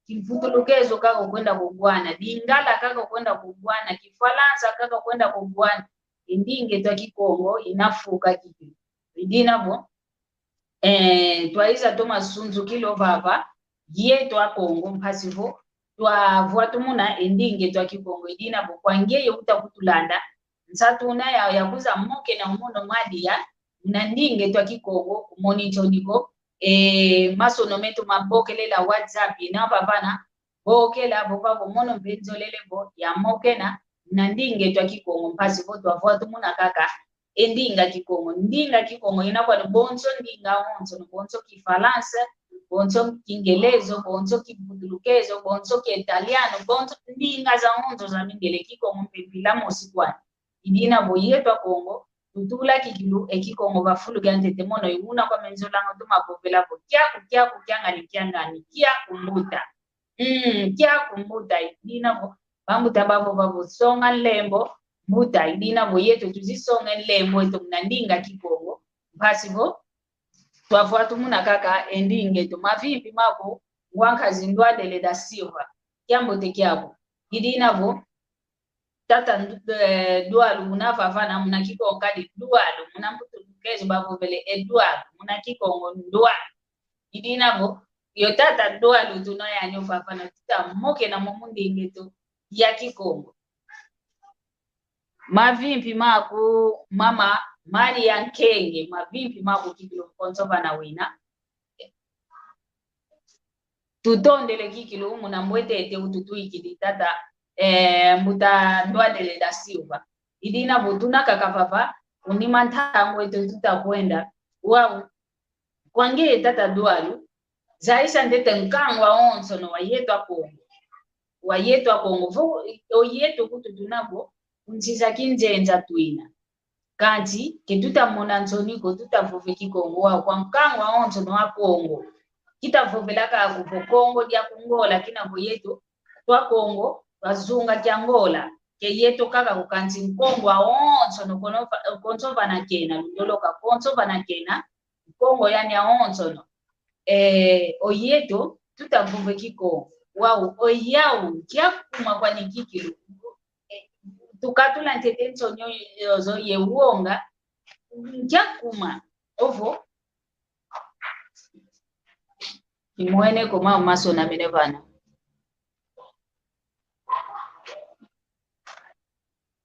Kimvutulukezo kaka okwenda kugwana, Lingala kaka okwenda kugwana, Kifalansa kaka okwenda kugwana, e ndinga eto a Kikongo inafuka kikilu. I dina vo, eh, twaiza toma sunzukila ovava, yeto a Kongo, mpasi vo twavwatumuna e ndinga eto a Kikongo. I dina vo, kwa ngeye uta kutulanda, nsatu una ya, ya kuza mokena o mono Madia, muna ndinga eto a Kikongo, kumoni nsoni ko, eh, masono meto mabokelela WhatsApp, ina vavana, bokela, vova vo mono mpe nzolele vo, ya mokena, muna ndinga eto a Kikongo, mpasi vo twavwatumuna kaka e ndinga Kikongo. Ndinga Kikongo ina kwani bonso ndinga onsono, bonso Kifalansa, bonso Kingelezo, bonso Kivutulukezo, bonso Kiitaliano, bonso ndinga zaonso za mindele, Kikongo mpe mpila mosi kwani. I dina vo yeto a Kongo, tutula kikilu e Kikongo va fulu kiantete mono, i una kwame nzolanga toma vovela vo kiaku, kiaku, kiangani, kiangani, kiaku mbuta. Mm, kiaku mbuta, i dina vo, bambuta bavova vo songa nlembo, mbuta, i dina vo yeto tuzisonga nlembo eto muna ndinga Kikongo, mpasi vo twavwatumuna kaka e ndinga eto. Mavimpi maku, ngwankazi Ndwadele da Silva, kiambote kiaku. I dina vo, tata Ndu-, eh, Dualu una vavana muna Kikongo kadi Dualu, muna Mputulukezo bavovele Eduardo, muna Kikongo Ndualu. I dina vo, yo tata Dualu tuna yani ovavana tuta mokena mo mu ndinga eto ya Kikongo. Mavimpi maku mama Maria Nkenge, mavimpi maku kikilu konso vana wina. Tutondele kikilu muna mbwetete ututwikidi tata, eh, mbuta Ndwadele da Silva. I dina vo tuna kaka vava, unima ntangu eto tuta kwenda. Wau, kwa ngeye tata Dualu, zaisa ntete nkangu awonsono wa yeto a Kongo. Wa yeto a Kongo. Vo, o yeto kutu tuna vo, ku nsi za kinzenza twina. Kansi, ke tuta mona nsoni ko, tuta vova e Kikongo, wau kwa nkangu awonsono wa Kongo. Kita vovela kaka vo Kongo dia ku Ngola, kina vo yeto, twa Kongo, twa zunga kia Ngola. ke yeto kaka ko, kansi Nkongo awonsono kono va-, konso vana kena, lundoloka konso vana kena, Nkongo yani awonsono. Eh, o yeto, tutavova Kikongo. Wau, o yau, nkia kuma kwani kikilu. Eh, tukatula ntete nsoni yozo ye wonga, nkia kuma. Ovo, kimwene ko mau masonamene vana.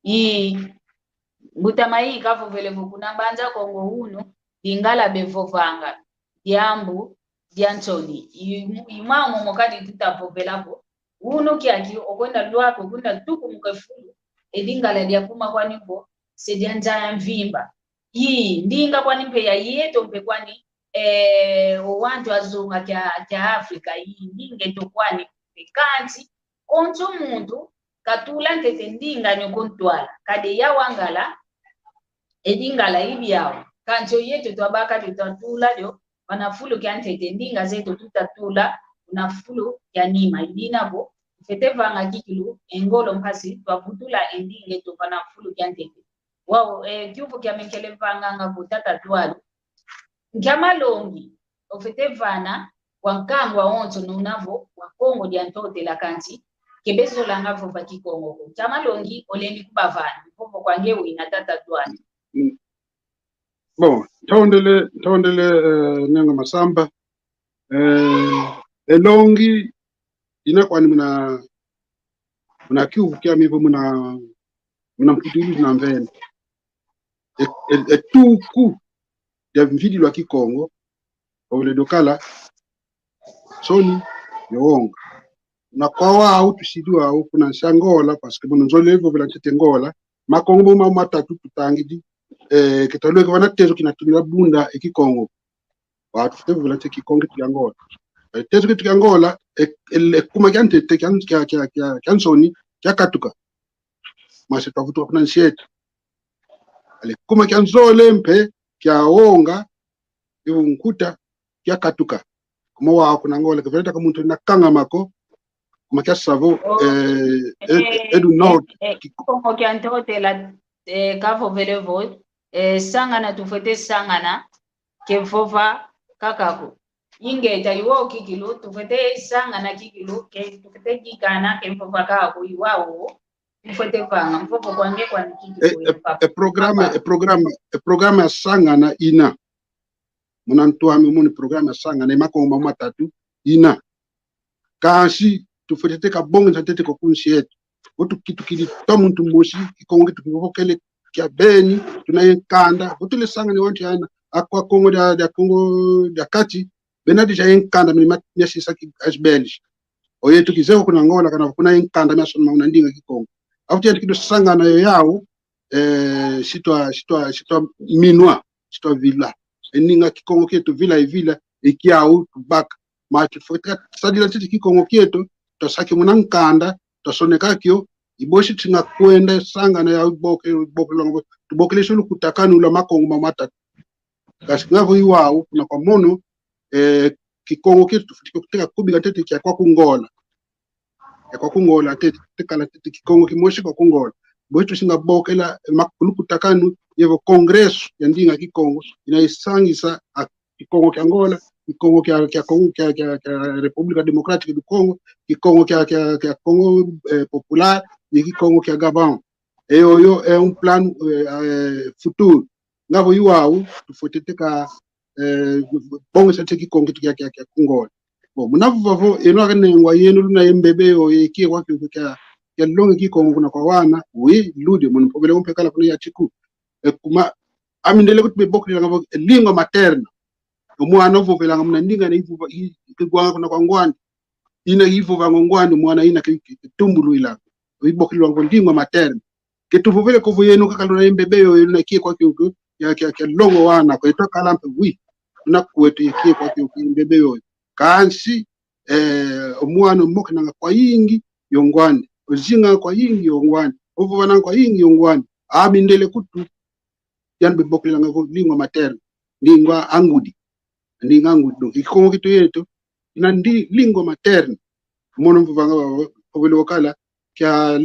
I, mbuta Mayi kavovele vo kuna Mbanza Kongo unu, Lingala bevovanga, diambu dia nsoni. I, i mau momo kadi tutavovela vo, unu kiaki okwenda lwaka, okwenda tukumuka e fulu, e Lingala diakuma kwani vo se dia nza ya mvimba. I, ndinga kwani mpe ya yeto mpe kwani, eh, o wantu azunga kia, kia Afrika, i, ndinga eto kwani mpe kansi, konso muntu katula ntete ndinga nyo kontwala, kadi yau a Ngala, e Lingala i biau. Kansi o yeto twabaka dio twatula dio vana fulu kiantete, ndinga zeto tutatula vana fulu kianima. I dina vo, tufwete vanga kikilu e ngolo mpasi twavutula e ndinga eto vana fulu kiantete. Wau, eh, kiuvu kiame nkele vanganga vo tata Tualu, nkia malongi ofwete vana kwa nkangu awonsono una vo wa Kongo dia Ntotela kansi ke bezolanga vova Kikongo ko? Nkia malongi olendi kubavana? Mvovo kwa nge wina, tata Tualu. Mm. Bon, ntondele, ntondele, eh, Nengo Masamba. Eh, e longi ina kwani muna, muna kiuvu kiame vo muna, muna mputulu na mvene. E, e, e tuku dia mvidilwa Kikongo, ovele dokala nsoni ye wonga. Na kwa wau tusidi wau kuna nsi Angola, parce que mono nzolele vovela ntete Ngola, makongo mo mau matatu tutangidi, eh, ke twalweke vana tezo kina tuna bunda e Kikongo. Wau tufwete vovela ntete Kikongo kieto kia Ngola. Eh, tezo kieto kia Ngola, e, e, e kuma kiantete kia, kia, kia, kia, kia nsoni, kiakatuka. Mase twavutuka kuna nsi eto. Ale kuma kia nzole mpe, kia wonga, i unkuta, kiakatuka. Kuma wau kuna Ngola, ke vena taka muntu na kangama ko, kuma kia savo, oh, eh, eh, eh, edu Nord. Eh, eh, Kikongo kia Ntotela, eh, kavovele vo, eh, sangana tufwete sangana, ke vova kaka ko. Ingeta, i wau kikilu, tufwete sangana kikilu, ke tufwete kikana, ke vova kaka ko, i wau. Mfwete vanga, mvovo kwa nge kwani kikilu. E, e, e programa, e programa, e programa ya sangana ina. Muna ntu ame umoni programa ya sangana, e makongo mau matatu ina. Kansi, tufwete teka bongesa ntete kwa kunsi eto. Vo tuki-, tukidi twa muntu mosi, Kikongo tukivovokele kia beni, tuna ye nkanda. Vo tule sangana wantu yana, Akwa Kongo dia, dia Kongo dia Kati, bena déjà ye nkanda mini ma-, miasisa ki S B L. O yeto kizeye kuna Ngola kana kuna ye nkanda miasonama una ndinga Kikongo. Afuti yantikidi sangana yo yau, eh, si twa, si twa, si twaminwa, si twavila. E ndinga Kikongo kieto vila, e vila, e kiau tubaka. Ma tufwete sadila ntete Kikongo kieto, twasaki muna nkanda, twasoneka kio, i bosi tinga kwenda sangana yau boke, boke longo, tubokele sulu kutakanu lwa makongo mau matatu. Kansi nga vo i wau, kuna kwa mono, eh, Kikongo kieto tufwete kuteka kubika ntete kia kwaku Ngola. Kia kwaku Ngola ntete, tekala ntete Kikongo kimosi kwaku Ngola. Bosi tusinga bokela, eh, makulukutakanu, yevo congresso ya ndinga Kikongo, ina isangisa a Kikongo kia Ngola, Kikongo kia, kia Kongo, kia, kia, kia República Democrática do Congo, Kikongo kia, kia, kia Congo, eh, Popular, ye Kikongo kia Gabão. E yoyo, é um plano, eh, eh, futuro. Nga vo i wau, tufwete teka, eh, bongesa ntete Kikongo kieto kia, kia, kia ku Ngola. Bon, muna vova vo, eno aka nengwa yeno luna ye mbebe yo, ye kie kwa kio kia, kia longa Kikongo kuna kwa wana, oui, ludi, mono mpovele umpe kala kuna ya tiku. E kuma, ami ndele kuti bebokelanga vo, e lingua materna. O mwana ovovelanga muna ndinga ina ivova, i, i kigwanga kuna kwa ngwandi. Ina ivovanga o ngwandi, mwana ina ki, ki, kitumbulwila. Ibokelwanga vo lingua materna. Ke tuvovele ko vo yeno kaka luna ye mbebe yoyo, luna kie kwa kio kio, kia, kia, kia longa wana, kweto kala mpe oui. Luna kweto ye kie kwa kio kio mbebe yoyo. Kansi, eh, o mwana omokenanga kwayingi yo ngwandi. Ozinganga kwayingi yo ngwandi. Ovovananga kwayingi yo ngwandi. Ami ndele kutu, yandi bebokelanga vo lingua materna. Lingua a ngudi. Ndinga a ngudi. Donc, Kikongo kieto yeto, ina ndi lingua materna. Mono mvovanga vo, ovele okala, kia,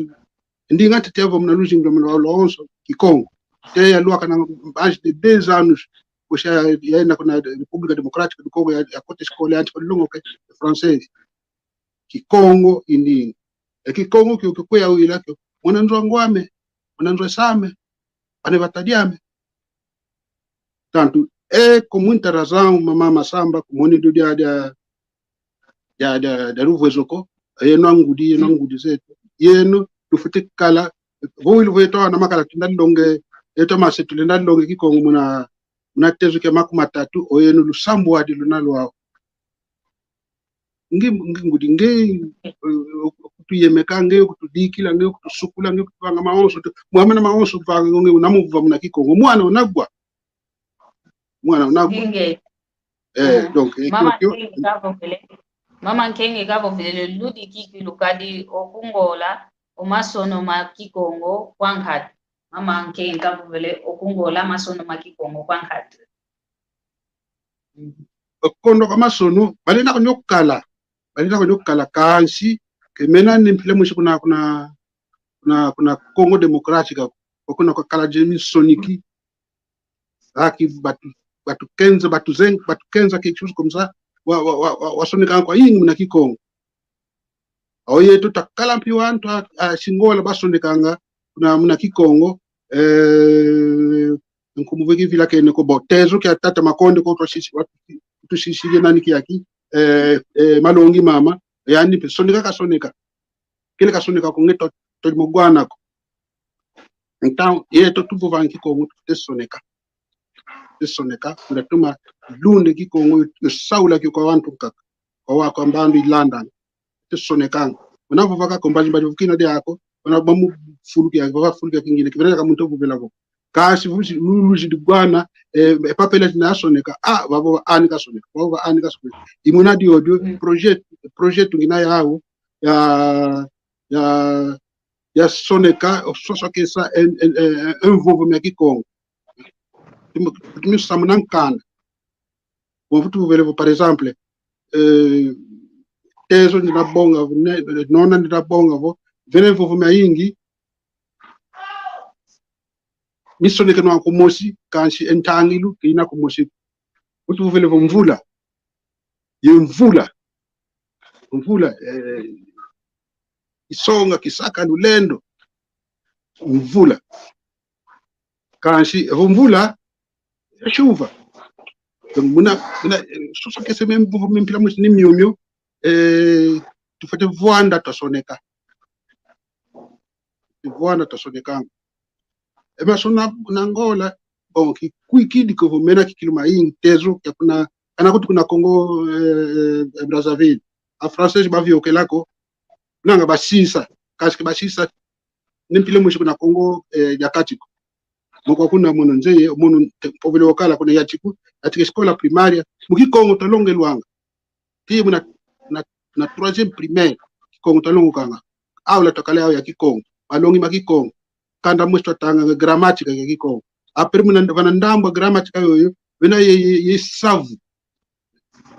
Ndinga ntete yavova muna luzingu lwa muna lonso Kikongo. Te yalwaka na mais de dez anos, kusa yaenda kuna República Democrática do Congo, ya, yakota escola, yantika kulongoka francês. Kikongo i ndinga. E Kikongo kio kikwe yawila kio, mwana nzo a ngw'ame, mwana nzo a same, bana bata diame. Tanto, e, com muita razão, mama Masamba, kumoni dio dia, dia, dia, dia, dia luvwezo ko, yeno angudi, yeno angudi zeto, yeno, lufwete kala, vo ilu vo yeto ana makala tulenda longe, yeto mase tulenda longe Kikongo muna, muna tezo kia makumatatu, o yeno lusambwadi luna lwau. Nge, nge ngudi, nge, eh, kutuyemeka, nge kutudikila, nge kutusukula, nge kutuvanga mawonso, tu-, mwamana mawonso vanga, nge unamuvova muna Kikongo. Mwana unagwa. Mwana unagwa. Nge. Eh, donc, eh, mama kio, kio, Nkenge kavovele. Mama Nkenge kavovele ludi kikilu kadi o ku Ngola, o masono ma Kikongo kwa nkatu. Mama Nkenge kavovele o ku Ngola masono ma Kikongo kwa nkatu. Kondo kwa masono, balenda ko nio kala. Balenda ko nio kala kansi, ke mena ni mpila mwisi kuna, kuna, kuna, kuna Congo Democrática, kuna kwa kala jemi soniki. Aki batu, batu kenza, batu zen-, batu kenza quelque chose comme ça, wa, wa, wa, wa, wasoneka kwa yingi muna Kikongo. Awo yeto takala mpi wantu a, a Singola basonekanga kuna muna Kikongo, eh, nkumbu veki vila kene ko bo. Tezo kia tata Makonde ko tusisi, wa-, tusisi ye nani kiaki, eh, eh, Malongi mama, yani mpe soneka kasoneka. Kele kasoneka ko nge to, to mo gwana ko. Então, yeto tuvovanga Kikongo, tufwete soneka. Tufwete soneka, kuna tuma lunde Kikongo, yo saula kio kwa wantu nkaka. Kwa wa kwa mbandu ilandanga. Tufwete sonekanga. Una vova ka ko mbazi mbazi vukina diako, una bamu fulu kia, vova fulu kia kingine, kibena ka muntu vovela vo. Kansi vuzi, lu-, luzi di gwana, eh, e papela tina soneka, ah, vavova ani kasoneka, vavova ani kasoneka. I muna diodio, mm, projet, projet ngina yau, ya, ya, ya soneka, o sosokesa, en, en, en, en vovo mia Kikongo. Tumi, tumi samu na nkanda. Bon, vutu vuvele vo, par exemple, eh, tezo ndina bonga vo, ne, nona ndina bonga vo, vene vovo mia yingi, misoneke nwa kumosi, kansi e ntangilu, ke ina kumosi. Vutu vuvele vo mvula. Ye mvula. Mvula, eh, isonga, kisaka, lulendo. Mvula. Kansi, evo mvula, e chuva. Muna, muna, eh, sosokese mia mvu-, mia mpila mwisi ni miomio, eh, tufwete vwanda twasoneka. Vwanda twasonekanga. E masono na Ngola, bon, kikwikidi ko vo mena kikilu mayingi tezo kia kuna, kana kuti kuna Congo, eh, eh, Brazzaville. A français baviokela ko, nanga basisa, kansi ke basisa, ni mpila mwisi kuna Congo, eh, dia kati ko. Moko kuna mono nzeye, mono te-, povele wakala kuna Yatiku, Yatiku escola primária, mu Kikongo twalongelwanga. Ti muna, na, na troisième primaire, Kikongo twalongokanga. Aula twakala au ya Kikongo, malongi ma Kikongo. Kanda mwesi twatanga gramática ya Kikongo. Après muna, vana ndambu gramática yoyo, vena ye, ye, ye savu.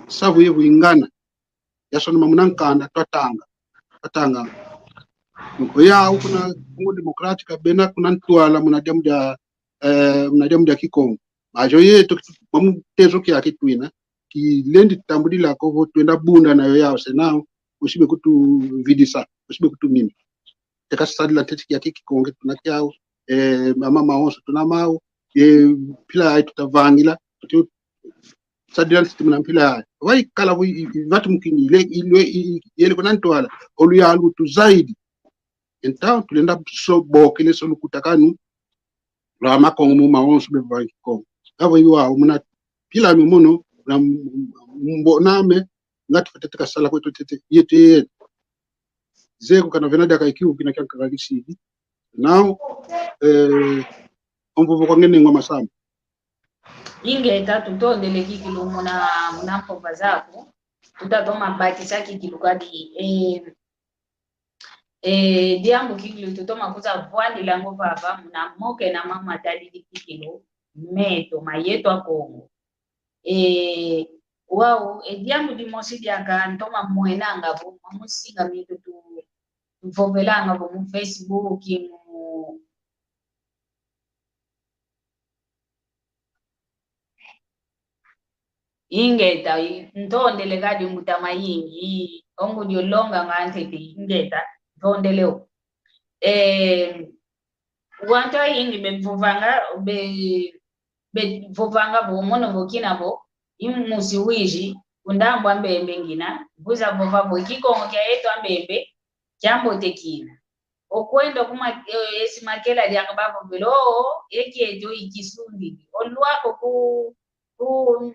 Savu ye vuingana. Yasonoma muna nkanda, twatanga. Twatanga. Oyau kuna Congo Democrática, bena kuna Ntwala, muna diambu dia, eh, muna diambu dia Kikongo. Majo yeto, mamu tezo kiaki twina, kilendi tambudila ko vo twenda bunda na yo yau senao, usibe kutuvidisa, usibe kutumina. Teka sadila ntete kiaki Kikongo tuna kiau, eh, mama mawonso tuna mau, eh, mpila ai tutavangila, tuti sadila ntete muna mpila ai. Wai kala vo i, i, i vatu mukini, ile, ile, i, i, yele kuna Ntwala, oluyalu tu zaidi. Então, tulenda so bokele so lukutakanu lwa Makongo mu mawonso bevanga Kikongo. Avo iwa muna mpila mi mono, na m-, m-, mboname, ngati fatete kasala kweto tete, yeto ye. Zeko kana vena diaka ikiu kina kia nkaka kisidi. Now, eh, o mvovo kwa ngene ngwa Masamba. Ingeta, tutondele kikilu muna, muna mpova zaku. Tutatoma bakisa kikilu kadi, eh, eh, diambu kikilu tutoma kuza vwandila ngo vava, muna moke na mama tadidi kikilu, meto, mayeto a Kongo. Eh, wau, e diambu dimosi diaka ntoma mwenanga vo, mamusinga mieto tu, tuvovelanga vo mu Facebook, mu ingeta, i-, ntondele kadi mbuta mayingi, o ngudi olonganga ntete ingeta, ntondele o. Eh, wantu ayingi bevovanga, be-, bevovanga vo, mono vo kina vo, i musi wizi, ku ndambu a Mbembe ngina, kwiza vova vo, Kikongo kia yeto a Mbembe, kiambote kina. Okwenda kuma, eh, esi makela diaka bavovele, o, e kieto i kisundidi. Olwaka ku, ku,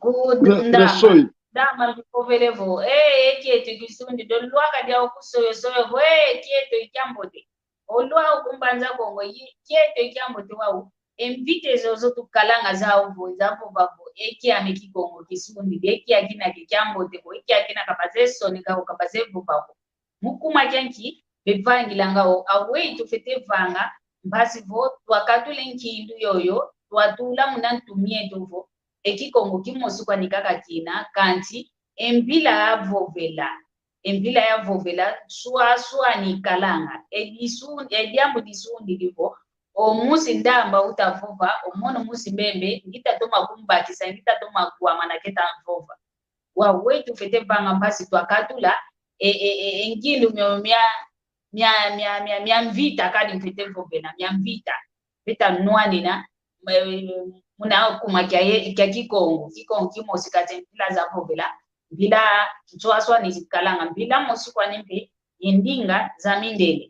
ku ndama, ndama mbivovele vo, eh, e kieto i kisundidi. Olwaka diau ku Soyo Soyo vo, eh, e kieto i kiambote. Olwaka ku Mbanza Kongo, i kieto i kiambote wau. E mvita zozo tukalanga zau vo, zavova vo, e kiame Kikongo kisundidi, e kia kina ke kiambote ko, e kia kina ka bazesoneka ko, ka bazevova ko. Mu kuma kia nki bevangilanga o, aweyi tufete vanga, mpasi vo twakatula e nkindu yoyo, twatula muna ntu mieto vo, e Kikongo kimosi kwani kaka kina, kansi e mpila yavovela, e mpila yavovela, swaswani ikalanga, e disu-, e diambu disundidi vo, o musi ndamba utavova, o mono musi Mbembe, ngita toma kumbakisa, ngita toma kuwamana keta vova. Waweyi tufete vanga mpasi twakatula e, e, e, e ngindu mio mia, mia, mia, mia, mia mvita kadi mfete vovela, mia mvita. Mvita nwanina, eh, muna kuma kia ye, kia Kikongo, Kikongo kimosi kati mpila zavovela, mpila nswaswani zikalanga, mpila mosi kwani mpe ye ndinga za mindele.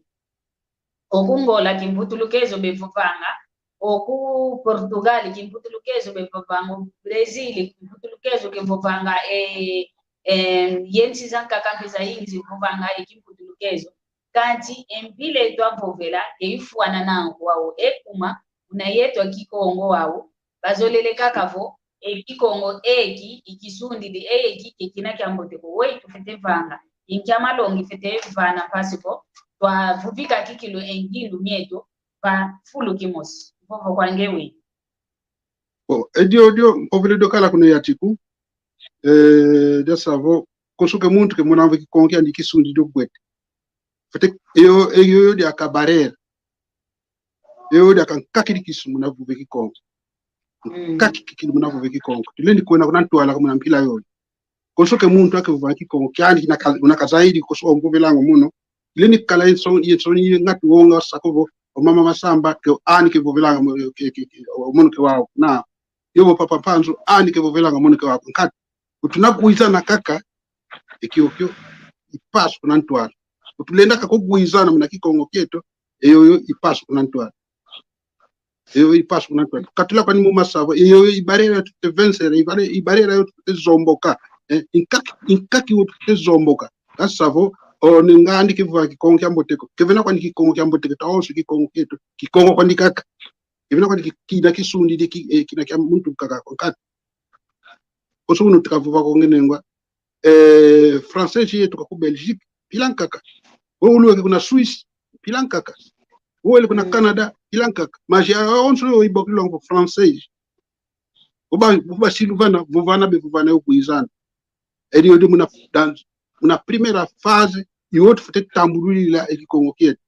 Oku Ngola kimvutulukezo bevovanga, oku Portugal kimvutulukezo bevovanga, oku Brazil kimvutulukezo kevovanga, eh, eh, ye nsi zankaka mpe zayingi zivovanga e kimvutulukezo. Kansi e mpila eto avovela, ke ifwanana wau e kuma, kuna yeto a Kikongo wau, bazolele kaka vo, e Kikongo eki, i kisundidi, e eki, ke kina kiambote ko, weyi tufete vanga, i nkia malongi fete vana mpasi vo, twavuvika kikilu e ngindu mieto, va fulu kimosi, vovo kwa nge weyi. Bon, e dio, dio, mpovele dio kala kuna yatiku, eh, dia sa vo, konso ke muntu ke mona vo Kikongo kiandi kisundidi obwete. Fete, e yo, e yo, yo diaka barreira. E yo diaka nkakidi kisu muna vova e Kikongo. Mm. Nkaki kikilu muna vova e Kikongo. Tulendi kwenda kuna ntwala ko muna mpila yoyo. Konso ke muntu ake vova Kikongo, kiandi kina ka-, una kazaidi konso omvovelanga mono. Tulendi kala yenso, yenso ni ngatu wonga sako vo, o mama Masamba, ke ani kevovelanga mo-, ke, ke, ke, o mono ke wau. Na, yovo papa Mpanzu, ani kevovelanga mono ke wau. Nkatu. Utuna kwizana kaka, e kiokio, i paso kuna ntwala. Utulenda kaka kwizana muna Kikongo kieto, e yoyo i paso kuna ntwala. E yoyo i paso kuna ntwala. Katula kwani mu masavo, e yoyo i barreira tufete vencer, i bare-, i barreira yo tufete zomboka. Eh, i nkaki, i nkaki wo tufete zomboka. Ka savo, o ne ngandi kevova Kikongo kiambote ko. Kevena kwani Kikongo kiambote ko, tawonso Kikongo kieto. Kikongo kwandi kaka. Kevena kwani ki-, kina kisundidi ki-, eh, kina kia muntu kaka kwa nkatu. Konso unu tukavova ko ngene ngwa, eh, français yetu ka ku Belgique, mpila nkaka. Wo uluweke kuna Suisse, mpila nkaka. Wo wele kuna, mm, Canada, mpila nkaka. Mas ya onso yo ibokilwa ngo français. Uba, uba silu vana, vovana bevovana yo kwizana. E dio dio muna, dans, muna primeira fase, i wo tufete tambulula e Kikongo kietu.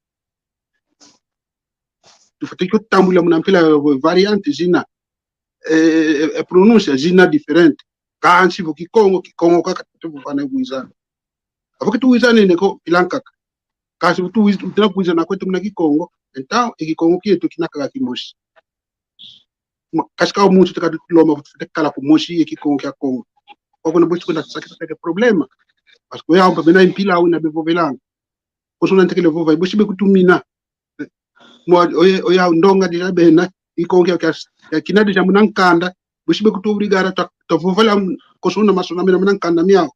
Tufete kio tambula muna mpila, eh, variante zina. Eh, eh, eh, pronúncia zina diferente. Kansi vo Kikongo, Kikongo kaka tufete vovana kwizana. Avo ke tuwizanene ko mpila nkaka. Kansi vo tuwiz-, utuna kwizana kwetu muna Kikongo, então, e Kikongo kietu kina kaka kimosi. Ma-, kasi ka o muntu te kadi tulomba vo tufete kala kumosi e Kikongo kia Kongo. Kwa kuna bosi kuna saki saki problema. Parce que ya ompa bena mpila una bevovelanga. Konso una ntekele vova, bosi bekutumina. Mwa, oye, oya ndonga deja bena, i Kikongo kia, kia, kia kina deja muna nkanda, bosi bekutu obrigada ta, ta vovela, konso una masona mena muna nkanda miau.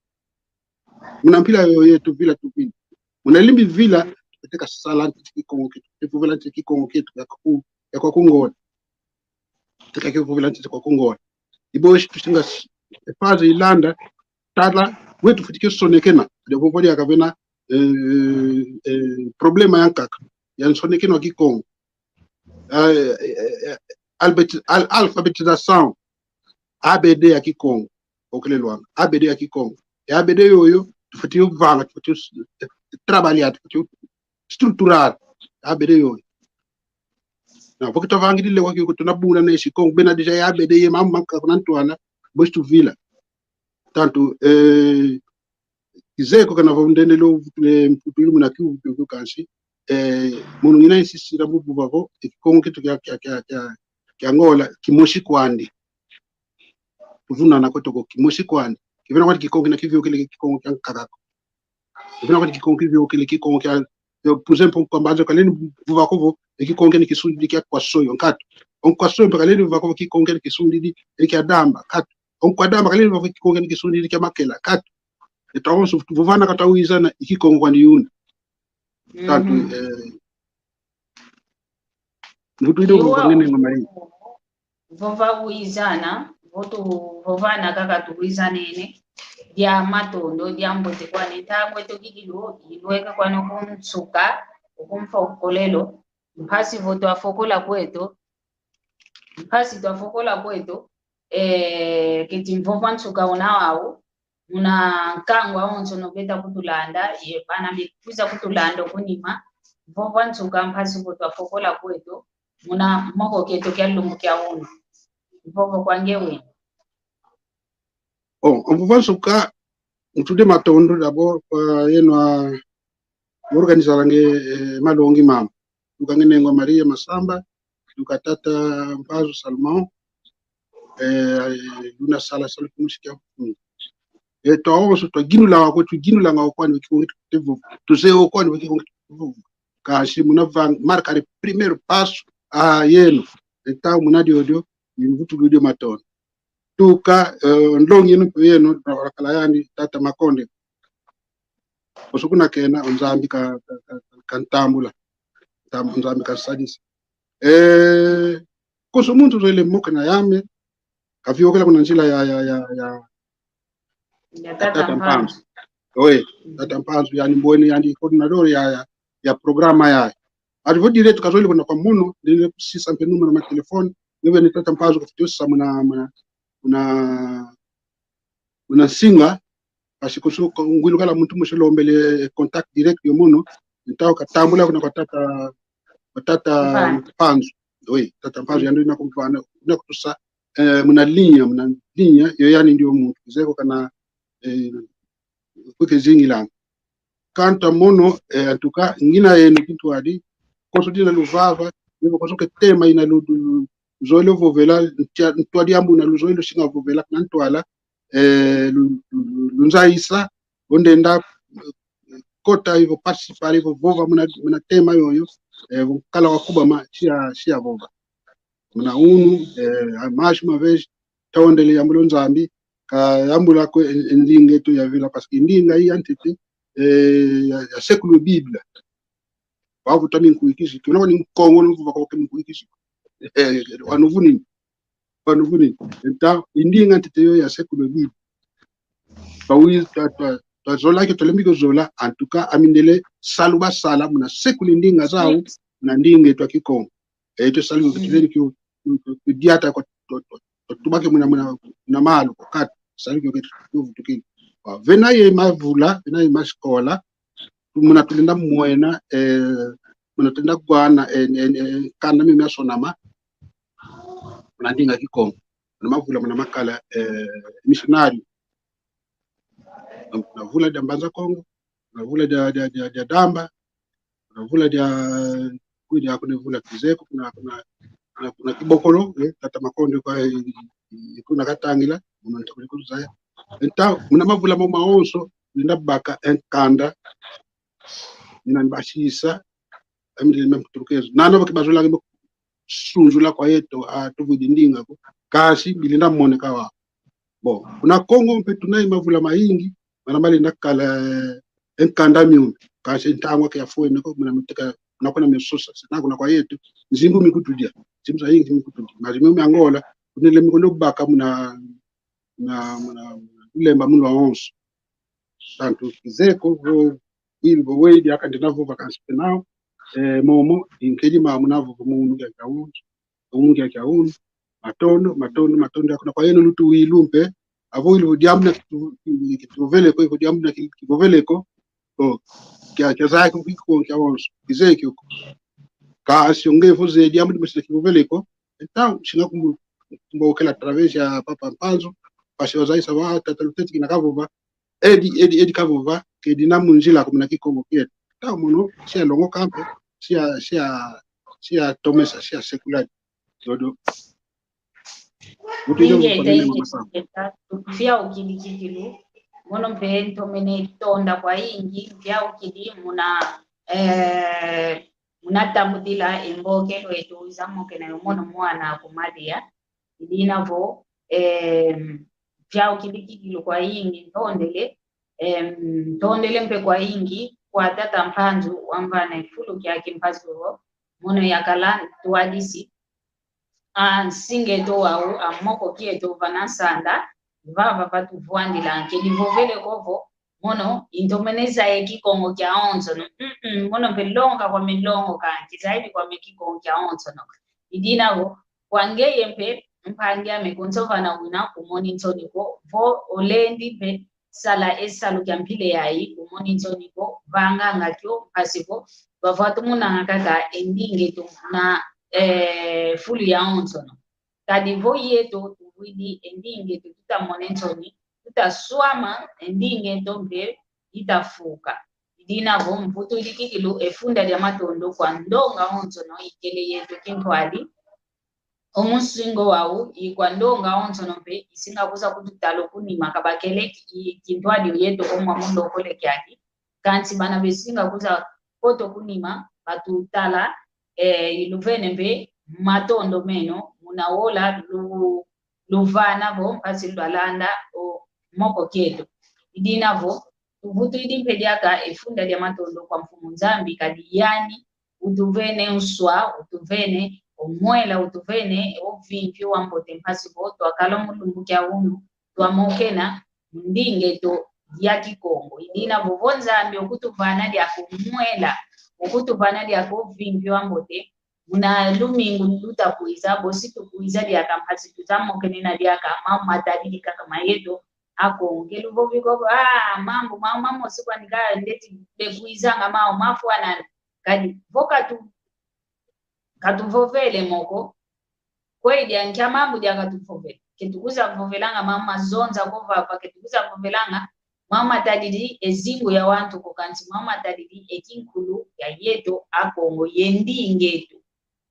Muna mpila yo yetu vila tuvila. Muna limbi vila, teka sala nti Kikongo kietu, teka vovela nti Kikongo kietu, ya kwaku, ya kwaku Ngola. Teka kio vovela nti kwaku Ngola. I bosi tusinga s-, e fase ilanda, tala, wetu fwete kio sonekena. Dio vovela ya kavena, eh, eh, problema ya nkaka. Ya nsonekena wa Kikongo. Eh, eh, eh, albet-, al-, alfabetização. A B D ya Kikongo. Okelelwanga. A B D ya Kikongo. E A B D yoyo, tufwete yo vanga, tufwete yo s-, trabalhar, estruturar. A B D yoyo. Na, porque tuvangilile kwa kiuku tuna buna na isi Kongo, bena déjà ya A B D ye mama manka kuna ntwala, bostu vila. Tanto, eh, kizeko kana vo ndendele uvutule mputu ilu muna kiuku kansi, eh, mono ngina insistir avo vova vo, e Kikongo kieto kia, kia, kia, kia, kia Angola, kimosi kwandi. Tuvunana kweto ko kimosi kwandi. Kivena kwandi Kikongo kina kiviokele Kikongo kia nkaka ko. Kivena kwandi Kikongo kiviokele Kikongo kia, yo, por exemplo, kwa Mbanza kaleni vova ko vo, e Kikongo kina kisundidi kia Kwasoyo, nkatu. O Nkwasoyo mpe kaleni vova ko vo Kikongo kina kisundidi, e kia Damba, nkatu. O Nkwa Damba kaleni vova ko Kikongo kina kisundidi kia Makela, nkatu. Eto awonso vovana kata wizana, e Kikongo kwandi yuna. Tanto, eh, mvutu ido vangene ngoma hii. Vova wizana, vo tuvovana kaka tuwizanene, dia matondo, dia mbote kwani, ntangu eto kikilu, ilweke kwani kunsuka, ukumfokolelo, mpasi vo twafokola kweto, mpasi twafokola kweto, eh, keti mvova nsuka una wau, muna nkangu awonso no beta kutulanda, ye bana bekwiza kutulanda okunima, mvova nsuka mpasi vo twafokola kweto, muna moko kieto kia lumbu kia unu. Mvova kwa nge wena. Oh, mvova nsuka, ntude matondo d'abord kwa yeno a organizar nge, eh, malongi mama. Tuka nge Nengwa Maria Masamba, tuka tata Mpazu Salomão, eh, luna sala sala kumusi kia kufunga. Eto awonso twaginula wako, tuginula nga kwani wa Kikongo kieto kitevo, tuzeye kwani wa Kikongo kieto kitevo. Kansi muna vanga, marcar primeiro passo, a yeno. Entaun muna diodio, ni mvutu diodio matondo. Tuka, eh, nlongi yeno, yeno, na wakala yandi, tata Makonde. Koso kuna kena, o Nzambi ka, ka, ka, kantambula. Tam-, Nzambi kansadisa. Eh, koso muntu zoele moka na yame, kaviokela kuna nzila ya, ya, ya, ya, ya tata Mpanzu. Oe, tata Mpanzu, yandi mbwene, yandi coordenador ya, ya, ya programa ya. Ati vo direct kazoele kuna kwa mono, ndele kusisa mpe numero ma telefone, nge vene tata Mpanzu kafwete sisa muna, muna, muna, muna nsinga, parce que su-, ngwilu kala muntu mosi lombele contact direct yo mono, ntau katambula kuna kwa tata, kwa tata Mpanzu. Mpanzu. Oui, tata Mpanzu, mm, yandi na kumfana, na kutusa, eh, muna linha, muna linha, yo yandi ndio muntu. Zeko kana, eh, kweke zingilanga. Kanta mono, eh, en tout cas, ngina yeno kintwadi, koso dina luvava, nivo koso ke tema ina lu, lu, lu, zoilo vovela, ntia-, ntwadi ambu na luzoilo singa vovela, kuna ntwala, eh, lu, lu, lu, lunzaisa, ondenda, eh, kota ivo participar ivo vova muna, muna tema yoyo, eh, vo kala wakubama, sia, sia vova. Muna unu, eh, mais uma vez, tondele yambula o Nzambi, kayambula ko e, e ndinga eto ya vila, parce que ndinga iya ntete, eh, ya, ya sekulu Biblia. Bavu tami nkuikisi, kuna ni Nkongo no vova kwa nkuikisi. Eh, wanu vuni, wanu vuni. Enta, ndinga ntete yo ya sekulu Biblia. Bawi, twa, twa, twazola ke, twalembi ko zola, en tout cas, ami ndele, salu basala, muna sekulu ndinga zau, na ndinga eto a Kikongo. Eto salu ko, mm, tuveni kio, kio, kio, kio diata ko, to, to, to, tubake muna, muna, muna malu ko kati, salu kio ketu, kio vutukini. Wa, vena ye mavula, vena ye masikola, tu-, muna tulenda mwena, eh, muna tulenda gwana, eh, eh, eh, kanda mio miasonama, muna ndinga Kikongo. Muna mavula, muna makala, eh, missionário. Muna vula dia Mbanza Kongo, muna vula dia, dia, dia, dia Damba, kuna vula dia, kudi kuna vula Kizeko, kuna, kuna, kuna, kuna Kibokolo, eh, tata Makonde kwa, eh, eh, kuna Katangila, muna ntakuli kuzaya. Enta, muna mavula mo mawonso, nina baka enkanda, nina nibasisa, ami ndele mem truquezo. Nana baki bazolanga mo sunzula kwa yeto, a, tuvwidi ndinga ko. Kansi, bilenda moneka wa. Bon, kuna Kongo mpe tuna ye mavula mayingi, mana malenda kala, eh, enkanda miumbi. Kansi ntangu ke yafwene ko, muna miteka, muna kuna misusa, sina kuna kwa yetu, nzimbu mikutudia, nzimbu zayingi mikutudia. Mazi miumbi Angola, kunele mikondo baka muna, muna, muna, muna, lulemba mulu awonso. Tanto Kizeko, vo, wili, vo, wedi, aka ndina vo vacances penal, eh, momo, inkedi ma muna vo, vo, munu kia kia wonso. Ungia kia unu, matondo, matondo, matondo, akuna kwa yeno lutu wilu mpe, avo ilu diambu na kitu, kitu vovele ko, ivo diambu na ki-, kivovele ko, ko, kia, kia zaya kio Kikongo kia onso. Kizeye kio ko. Kansi o nge vo zeye diambu dimwesele kivovele ko. Então, singa kumu-, kumbokela através ya Papa Mpanzu, mpasi wazayisa wa tata Luteti kina kavova, edi, edi, edi kavova, kedi na mu nzila ko muna Kikongo kieto. Então, mono, si alongoka mpe, si a, si a, si atomesa, si asekula. Dodo. Ingeta, ingeta, mfiaukidi kikilu. Mono mpe ntomene tonda kwayingi, mfiaukidi muna, eh, muna tambudila e mbokelo eto wiza mokena yo mono mwana ku Maria. I dina vo, eh, mfiaukidi kikilu kwayingi, ntondele, eh, ntondele mpe kwayingi kwa tata Mpanzu wamvana e fulu kiaki mpasi vo mono yakala ntwadisi a nsinga eto wau, a moko kieto vana nsanda, vava vatuvwandila. Kedi vovele ko vo, mono, i ntomene zaya e Kikongo kiawonsono. Mm-mm, mono mpe longoka kwame longoka, kizaidi kwame Kikongo kiawonsono. I dina vo, kwa ngeye mpe, mpangi ame konso vana wina kumoni nsoni ko, vo olendi mpe, sala e salu kia mpila yayi, kumoni nsoni ko, vanganga kio, mpasi vo, vavwa tumonanga kaka e ndinga eto na, eh, fulu yawonsono. Kadi vo yeto tuvwidi e ndinga eto tutamone nsoni, tutaswama, e ndinga eto mpe itafuka. I dina vo mvutudi kikilu e funda dia matondo kwa ndonga onsono ikele yeto kintwadi, o mu nsinga wau, i kwa ndonga onsono mpe, isinga kwiza kututala o kunima, ka bakele ki-, kintwadi o yeto ko mwa mu ndokole kiaki. Kansi bana besinga kwiza kota o kunima, batutala, eh, i luvene mpe matondo meno, muna wola lu-, luvana vo, mpasi lwalanda o moko kieto. I dina vo, tuvutudi mpe diaka e funda dia matondo kwa Mfumu Nzambi, kadi yani, utuvene nswa, utuvene o mwela, utuvene o vimpi wambote mpasi vo twakala mu lumbu kia unu, twamokena mu ndinga eto ya Kikongo. I dina vo, vo Nzambi okutuvana diaka o mwela, okutuvana diaka o vimpi wambote, muna lumingu lutakwiza, bosi tukwiza diaka mpasi tuzamokenena diaka, mambu matadidi kaka ma yeto, Akongo. Ke luvovi ko, ah, mambu, mambu mamosi kwandi ka ndeti bekwizanga mau mafwanana. Kadi, vo katu-, katuvovele mo ko, kweyi dia nkia mambu dia katuvovele. Ke tukwiza vovelanga mambu mazonza ko vava, ke tukwiza vovelanga mambu matadidi e zingu ya wantu ko, kansi mambu matadidi e kinkulu ya yeto Akongo, ye ndinga eto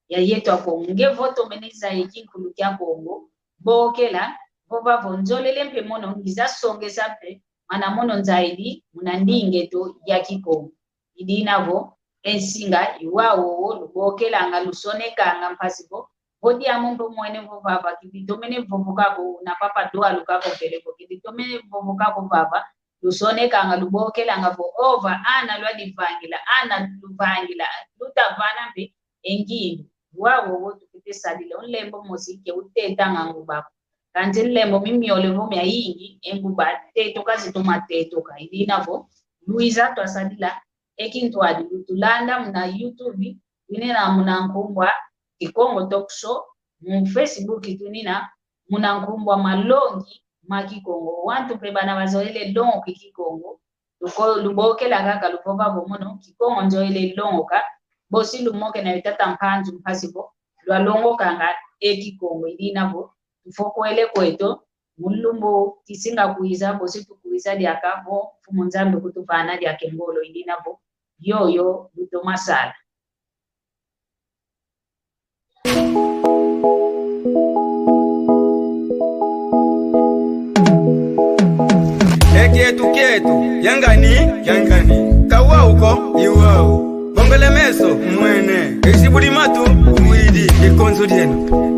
ya yeto Akongo. Nge vo tomene zaya e kinkulu kia Kongo, bokela, vova vo nzolele mpe mono, ngiza songesa mpe, mana mono nzaidi muna ndinga eto ya Kikongo. I dina vo, e nsinga i wau wowo, lubokelanga, lusonekanga mpasi vo, vo diambu mpe omwene vo vava, kidi tomene vovoka ko, na papa Dualu kakovele ko, kidi tomene vovoka ko vava, lusonekanga, lubokelanga vo, ova, ana lwadivangila, ana luvangila, lutavana mpe e ngindu. Wau wowo tufwete sadila, o nlembo mosi ke utetanga nguba ko. Kansi nlembo mimiole vo miayingi, e nguba tetoka zitoma tetoka. I dina vo, lwiza twasadila e kintwadi, lutulanda muna YouTube, twinina muna nkumbu a Kikongo Talk Show, mu Facebook twinina muna nkumbu a Malongi ma Kikongo. Wantu mpe bana bazolele longoka e Kikongo, luko-, lubokela kaka, luvova vo mono, Kikongo nzoele longoka, bosi lumokena yo tata Mpanzu mpasi vo lwalongokanga e Kikongo. I dina vo, tufokwele kweto, mu lumbu kisinga kwiza, bosi tukwiza diaka vo Mfumu Nzambi kutuvana diaka e ngolo. I dina vo, yoyo lutoma sala. E kietu kietu, yangani, yangani. Ka wau ko, i wau. Bongele meso, mwene. Ezi budi matu, uwidi. Ikonzo dieno.